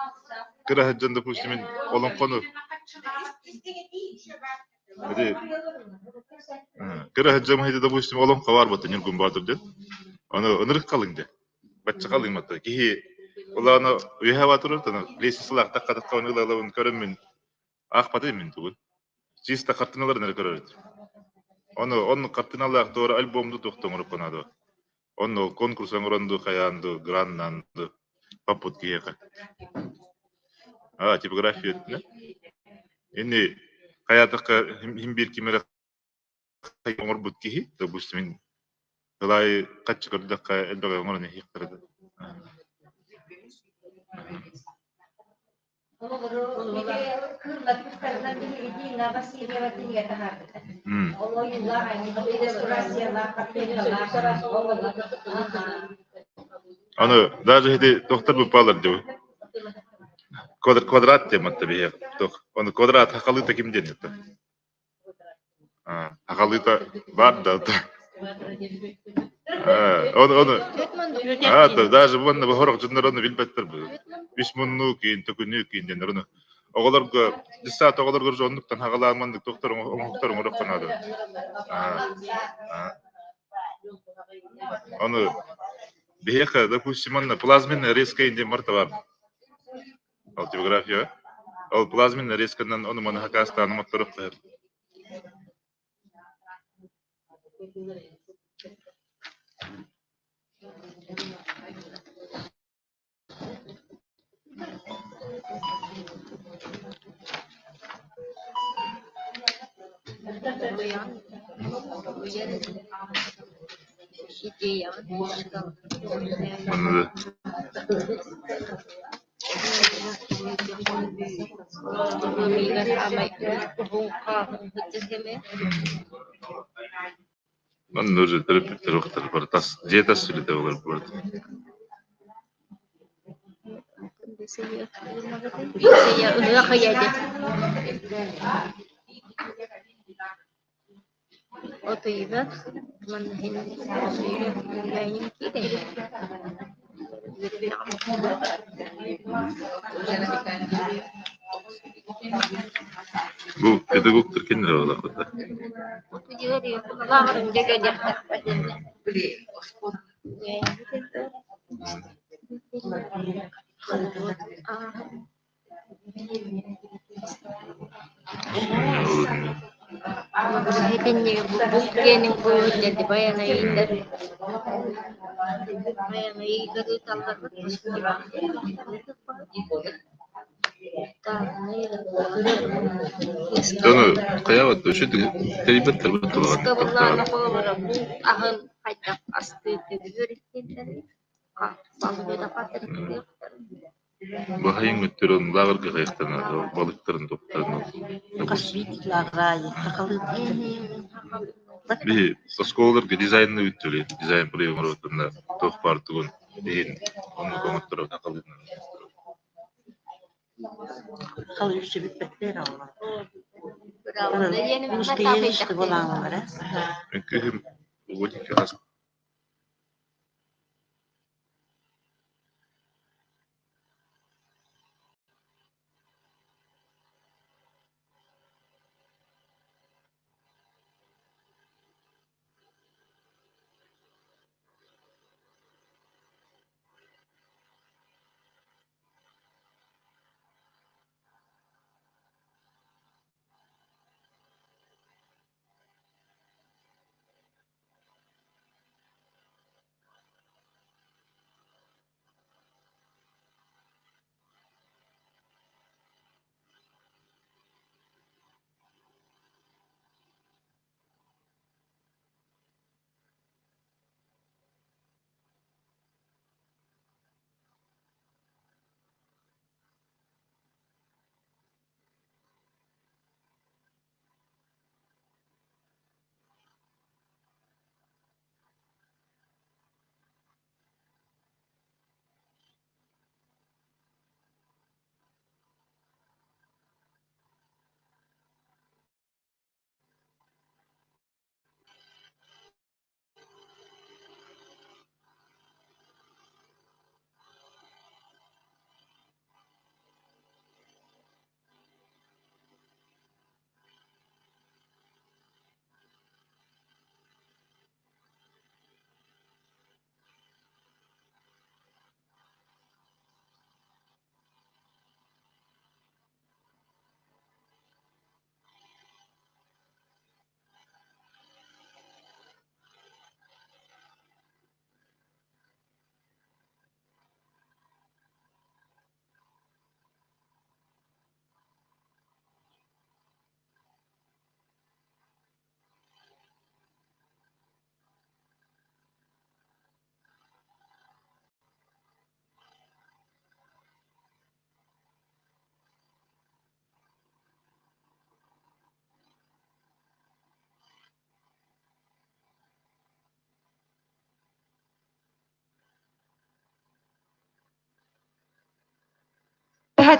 кыра сылдьан, допустим, мин олоҥхону ити кыра сылдьан ити, допустим, олоҥхо баар буолта Ньургун Боотур диэн. Ону ынырык халыҥ диэн. Бачча халыҥ Киһи улаана үөһэ баатырар, лестницалаах тахха-тахха ыла-ылабын көрөммүн аахпатым мин тугун. Чисто хартыыналарын эрэ көрөр этим. Ону оннук хартыыналаах туора альбомду туохта оҥоруохха наада. Онно конкурс оҥорон дуу, хайаан дуу, граннаан дуу хаппыт киһиэхэ. А, типография өттүнэн. Ини хайаатахха хим биир ким эрэ оҥорбут киһи, допустим, мин Ылаайы хаччы көрдөххө элбэҕи оҥорон иһиэхтэрэ да. Аны даже ити тохтор буппалар дии. Квадрат тематта биһиэх. Оны квадрат хахалыыта ким диэн это? Аҕалыыта баар да Ону ону аа даже уонна сорох дьоннор ону билбэттэр бу. Үс муннуу киин, төкүнүү киин диэннэр ону оҕолорго дьыссаат оҕолорго уже оннуктан хаҕалаан маннык туохтар оҥоһуктар оҥоруохха наада. Ону биһиэхэ, допустим, манна плазменная резка диэн барыта баар. Ол типография. Ол плазменный резканан ону маны хакаастаан оҥотторуохха сөп. Манна Манна уже төрөппүттэр уохтар бары тас дьиэ тас үлэтэ буолар буолар. Бу педагогтар кинилэр буоллахпыт да? Ону хайаабат үчүгэй тэрийбэттэр Хайын өттөрөн лааҕырга хайахтана балыктарын топтарын. Хас биирдии лааҕыр аайы Биһи оскуолаларга дизайнны бүттүлү, дизайн проект оҥорботунна туох баар тугун иһин оннук оҥотторо сахалыынан. Хал үсү бүппэттэр оҕолор. Устуйа буолааллара. Үҥкүүһүм угутик хас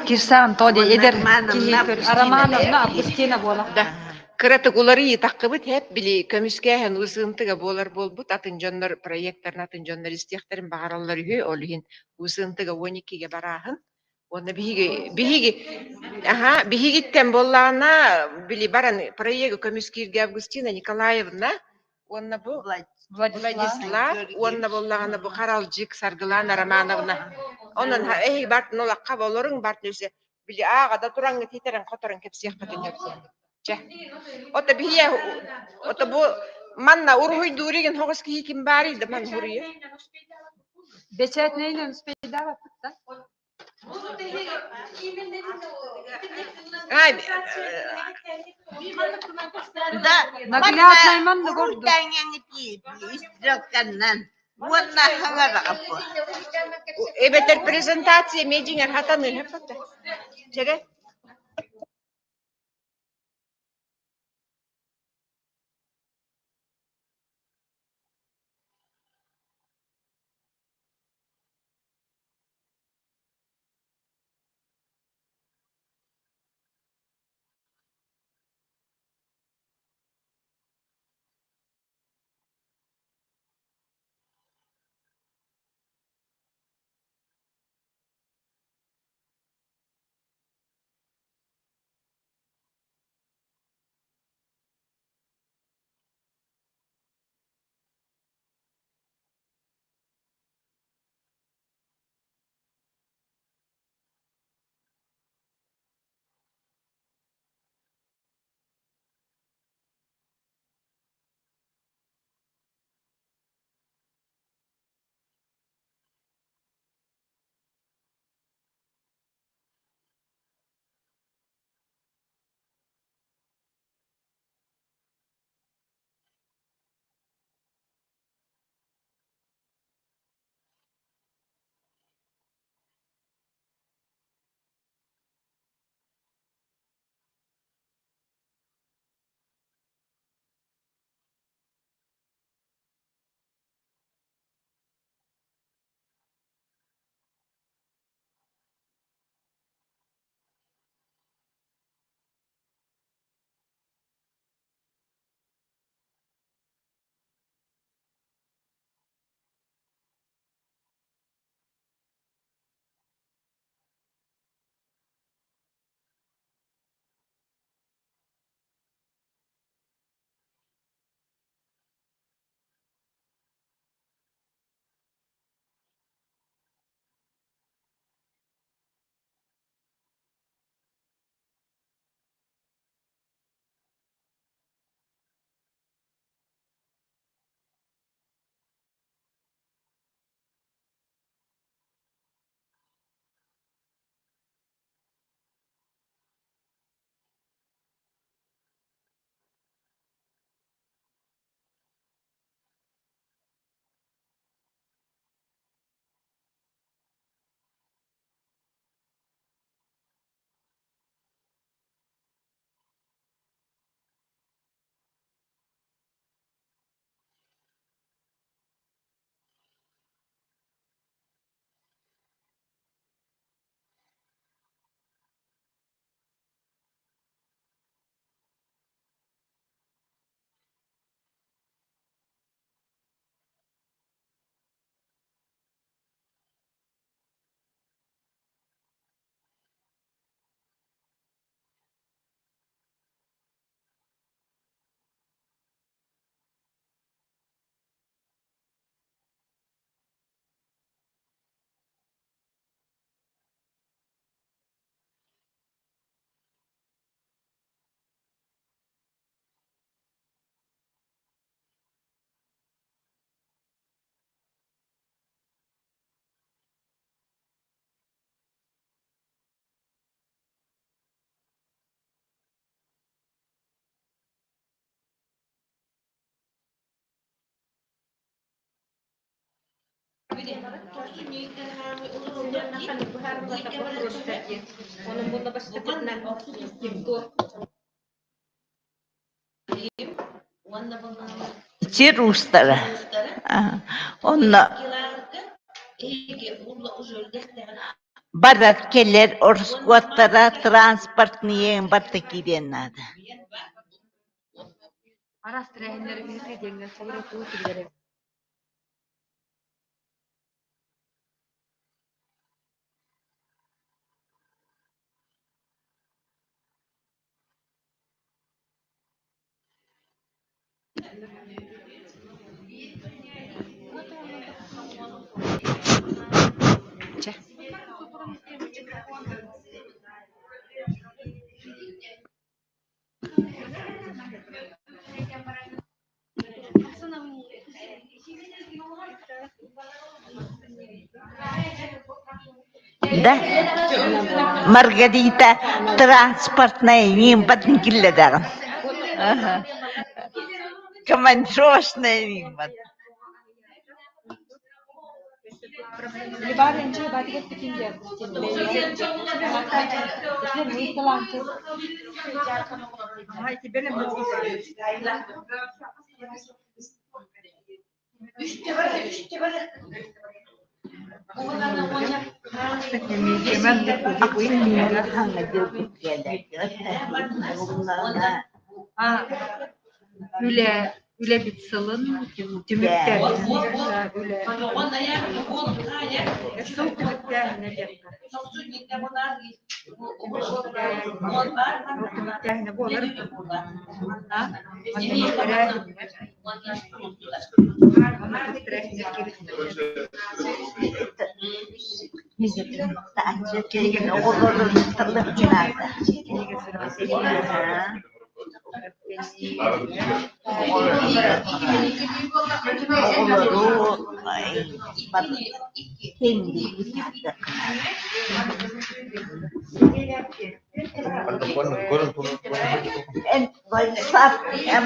Кирсан то эдэр киһи Романовна Августина буола. Да. Кыратык уларыйыы таххыбыт хэп били көмүскээһин уусыынтыга буолар буолбут атын дьоннор проекттарын атын дьоннор истиэхтэрин баҕараллар үһү ол иһин уусыынтыга 12-ге барааһын уонна биһиги биһиги аха биһигиттэн буоллаҕына били баран проегы көмүскииргэ Августина Николаевна уонна бу Владислав уонна буоллаҕына бу Харалдьык Саргылаана Романовна онон эһиги бартын олоххо болоруҥ бартын өсө били ааҕа да тураҥҥыт итерэн хоторон кэпсиэххитин Чэ. Ото биһиэ ото бу манна уруһуйдуур игин хоҕус киһи ким баарый да ман хуруйа. Бэчээтинэйинэн успейдаабаппыт да. Ай, Да, Нагляднай манна гордо. Стрелканнан уонна хаҥараҕаппы. Эбэтэр презентация медиңер хатаныыр хаппата. Чэгэ? Сир уустара. Онно барар кэлэр ороскуоттара транспортныйын барыта киириэн наада. Да, Маргарита транспортная нимбатын киллэдэҕин. Командировочная нимбат. Үлэ үлэбит сылын түмүктээһин үлэ сыл түмүктээһинэ диэххэ. Түмүктээһинэ буолар. Манна тэрээһиннэр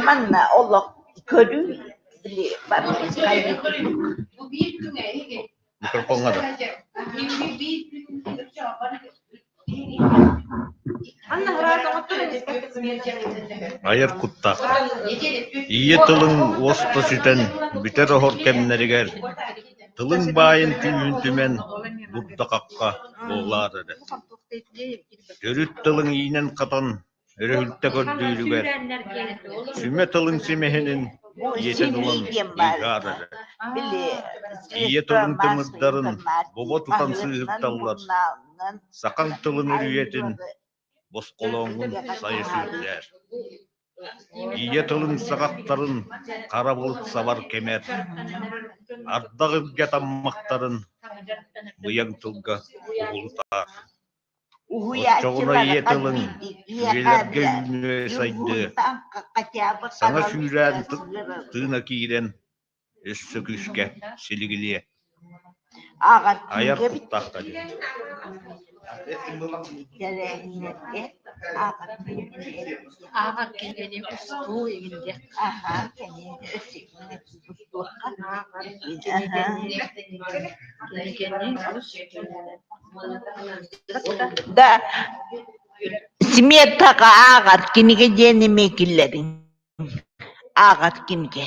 Манна олох көрүү били Микрофоҥҥа да. Айар куттаах Ийэ тылыҥ уоста сүтэн бүтэр-оһор кэмнэригэр тылыҥ баайын күүһүн түмэн дурда-хахха буолаар эрэ. Төрүт тылыҥ иинэн-хатан өрүһүлтэ көрдүүрүгэр сүмэ тылыҥ симэһинин ийэтин ылан ыйгаар эрэ. Ийэ тылыҥ тымырдарын бобо тутан сыыһырталлар, сахаҥ тылын үрүйэтин босхолооҥҥун сайа сүүрдээр. Ийэ тылыҥ саҕахтарын хара былыт сабар кэмэр, ардах илгэ таммахтарын быйаҥ тылга уһулутаар. Оччоҕуна ийэ тылыҥ үйэлэргэ үүнүө сайдыа, саҥа сүүрээн тыына киирэн өссө күүскэ силигилиэ. Айар куттаахта диэн. Ааҕар кинигэни устуу иҥин Кинигэни Да, сметаҕа ааҕар кинигэ диэн эмиэ киллэриҥ. Ааҕар кинигэ.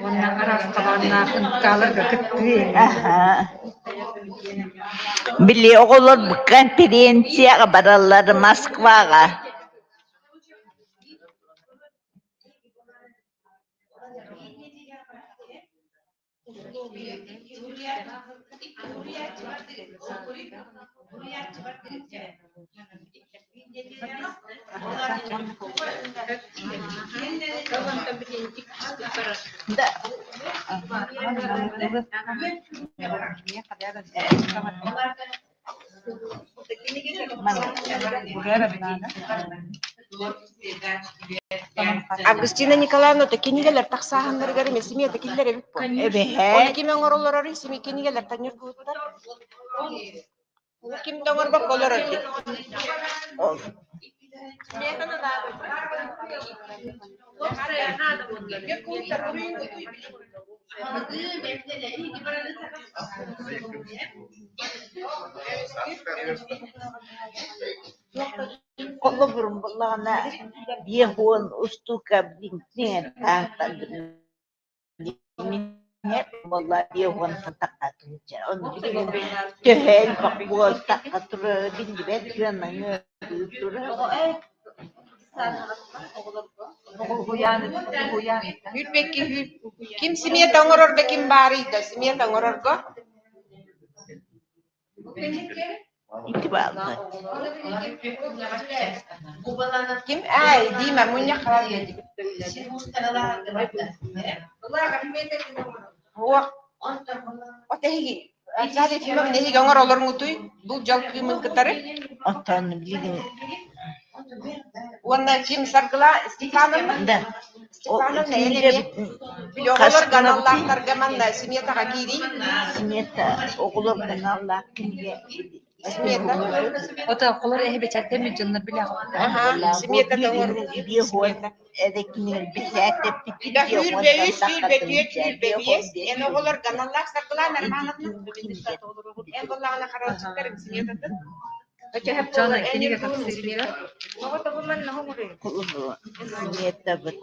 Уонна араас хабааннаах ынтааларга кыттыы Били оҕолор конференцияҕа бараллар Москваҕа. Да. Августина Николаевна, то кинигэлэр тахсааһыннарыгар эмиэ симиэтэ киллэр эбит буо. Эбэһээт. Оны ким оҥороллорор сими кинигэлэр таньыр буутар. Ким да оҥорбокко олорор дии. Ол Холобурум буоллаҕына 50 устуука билиҥҥи таһыттан буолла 50 тахха сылдьар. Ону билигин төһө элбэх буолтахха турара биллибэт гына ыарыы турар. Сүүрбэкки Ким смета оҥорорго ким баарый да смета оҥорорго? Ити бааллар. Ким аай Дима мунньах Уох от эһиги Азалия Ефимовна эһиги оҥор олоруҥутуй бул дьол кыымын кытары Оттон билигин Уонна ким Саргыла Степановна? Да. Степановна эн эмиэ били оҕолор аналлаахтарга манна сметаҕа киирий. Смета оҕолор аналлаах кинигэ Смета. Ото холор эһи бэчээттэммит дьоннор билэҕит. Аха, смета тоҥоруу. 50 эрэ кинигэ бэчээттэммит Да 23, 24, 25 эн оҕолор аналлаах Саргылаан Армановна. Эн буоллаҕына харалчыттар сметатын. Чана кинигэ тахсыытыгар Сметабыт.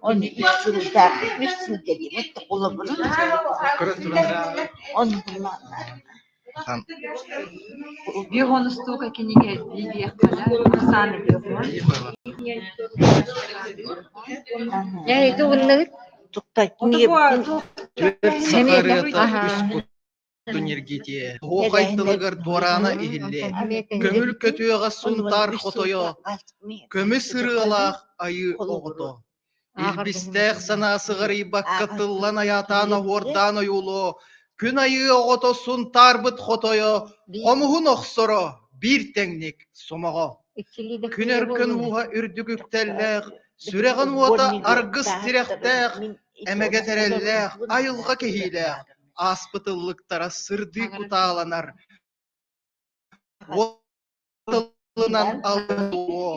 Он үс сылдаах, үс сыл кэлиэбит холобурун он Бихон устуука кинигэ биһиэххэ сааны бихон. Ээ, ити угуннагыт? Тукта кинигэ Түөрт саха ырыата үс кутун ньиргитиэ, оһуохай тылыгар дуораана иһиллиэ, көҥүл көтүөҕэ Сунтаар хотойо, көмүс ырыалаах айыы оҕото. Илбистээх санаа сыҕарыйбакка тыллан айаатаан оһуордаан ойуулуо, күн айыы оҕото Сунтаарбыт хотойо, хомуһун охсоро биир тэҥник сомоҕо. Күн өркөн ууһа үрдүк үктэллээх, сүрэҕин уота аргыс тирэхтээх, эмэгэ тэрэллээх, айылҕа кэһиилээх, ааспыт ыллыктара сырдыы кутааланар, уот тылынан аллуо,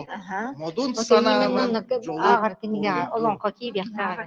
модун санаанан дьолу Ааҕар кинигэ олоҥхо киириэхтээх.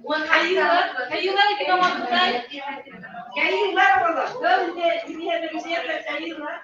Хайыылар ким оҥорбутай? Кайыылар оҕолор. Кайыылар.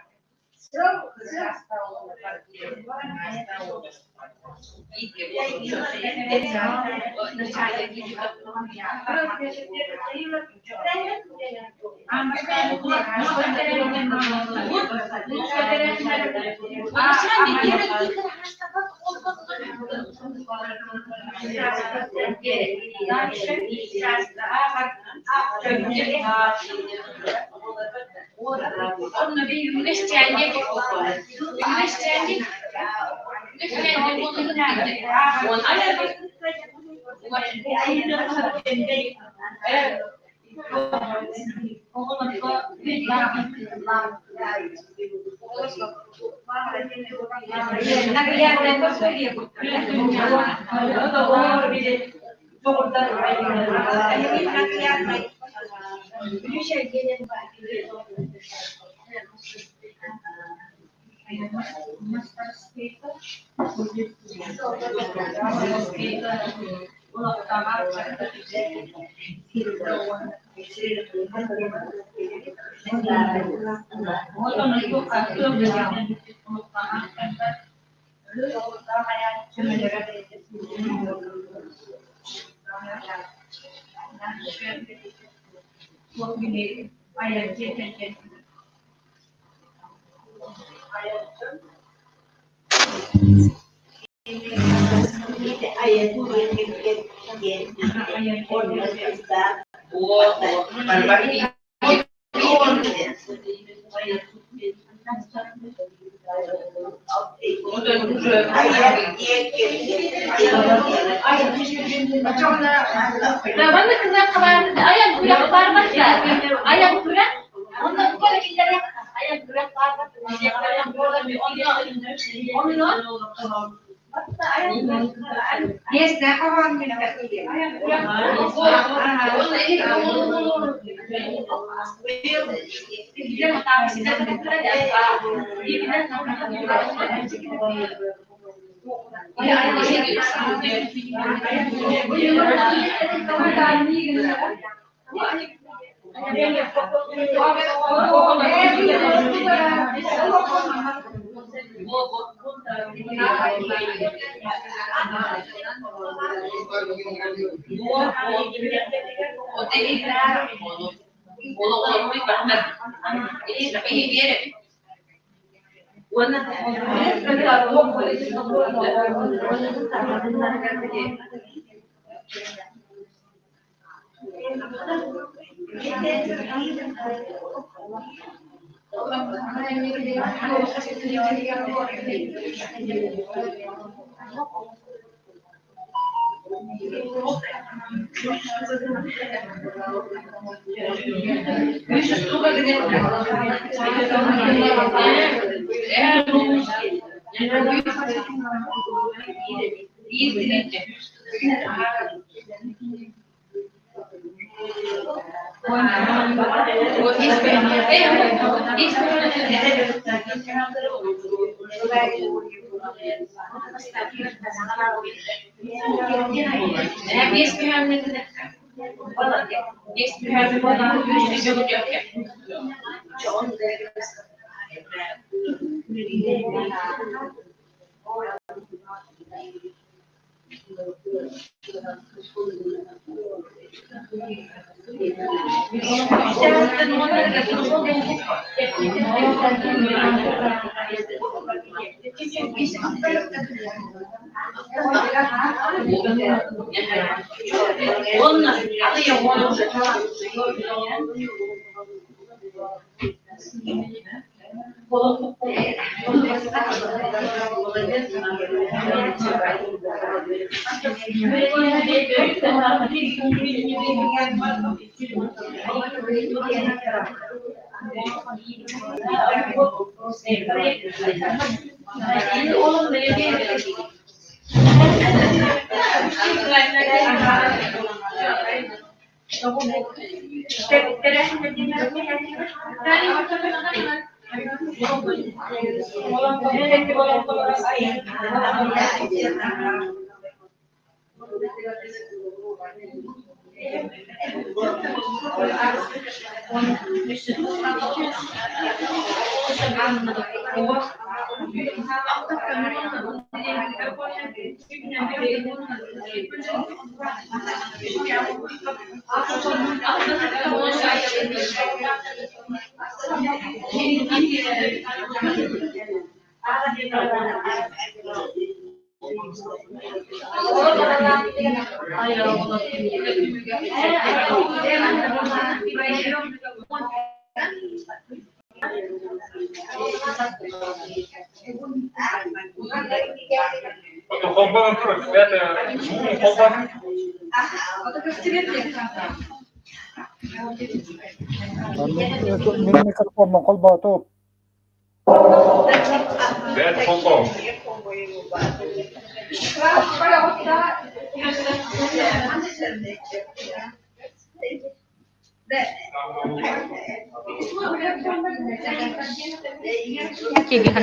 Мин микрофоммун холбоотум.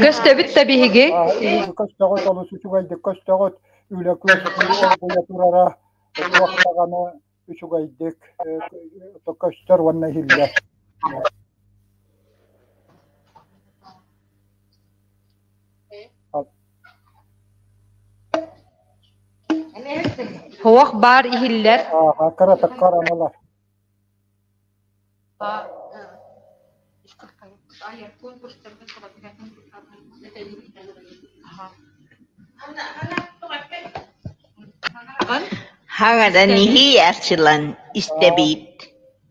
Көстөбүт да биһиги. Көстөҕүт олус үчүгэйдик көстөҕүт. Үлэ күөстүү оргуйа турара туох даҕаны үчүгэйдик көстөр уонна иһиллэр. Суох баар иһиллэр. Ааха кыратык хараҥалар. Хаҥадан иһии арчылан истэбит.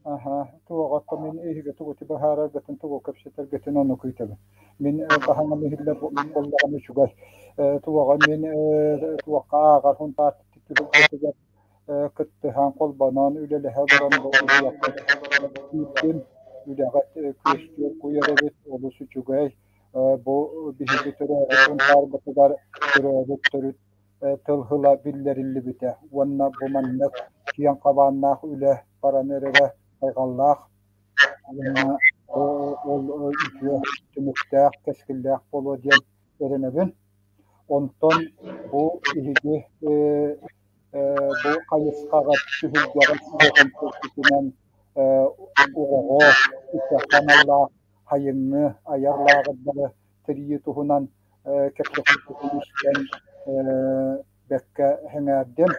Аха, туоҕа мин эһиги тугу быһаараргытын, тугу кэпсэтэргитин ону күүтэбин. Мин хаһан иһиллэр буоллаҕына үчүгэй. Туоҕа мин туохха ааҕар хунтаат түһүлгэтигэр кыттыһан, холбонон, үлэлэһэ олорон бу киирдим. Үлэҕэ күөстүөр куйар эбит, олус үчүгэй. Бу биһиги төрөөбүт Сунтаарбытыгар төрөөбүт төрүт тыл тыла биллэриллибитэ уонна бу маннык киэҥ хабааннаах үлэ баран эрэрэ хайҕаллаах уонна ол үтүө түмүктээх, кэскиллээх буолуо диэн эрэнэбин. Онтон бу биһиги бу хайысхаҕа түһүлгэҕэ көрбүтүнэн оҕоҕо ыччакка аналлаах сайыҥҥы айар лааҕырдары тэрийии туһунан кэпсэппиппитин истэн бэккэ сэҥээрдим.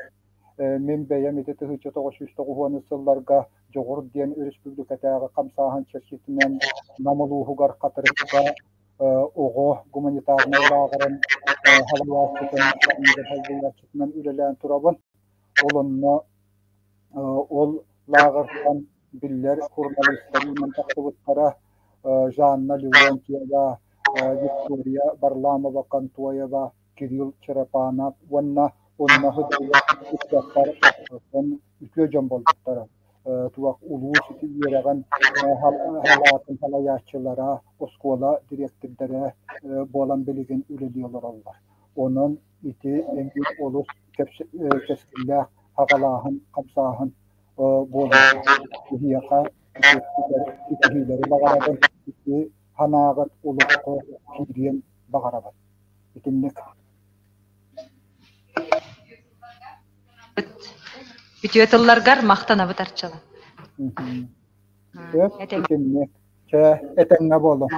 Мин бэйэм ити 1990 сылларга Дьоҕур диэн өрөспүүбүлүкэтээҕи хамсааһын чэрчитинэн Нам улууһугар Хатырыкка оҕо гуманитарнай лааҕырын салайааччытынан үлэлээн турабын. Ол онно ол лааҕыртан биллэр суруналыыстар үүнэн тахсыбыттара Жанна Леонтьева, Виктория Варламова-Контоева, Кирилл Черепанов уонна онно сылдьар ыччаттар үтүө дьон буолбуттара. Туох улуус үөрэҕин салаатын салайааччылара, оскуола дириэктирдэрэ буолан билигин үлэлии олороллор. Онон ити эҥин олус кэскиллээх аҕалааһын, хамсааһын буолар. Биһиэхэ ситиһиилэри баҕарабын, ити санааҕыт олоххо киириэн баҕарабын. Итинник. Үтүө тылларгар махтанабыт Арчыла. Сөп, итинник. Чэ, этэҥҥэ буолуҥ.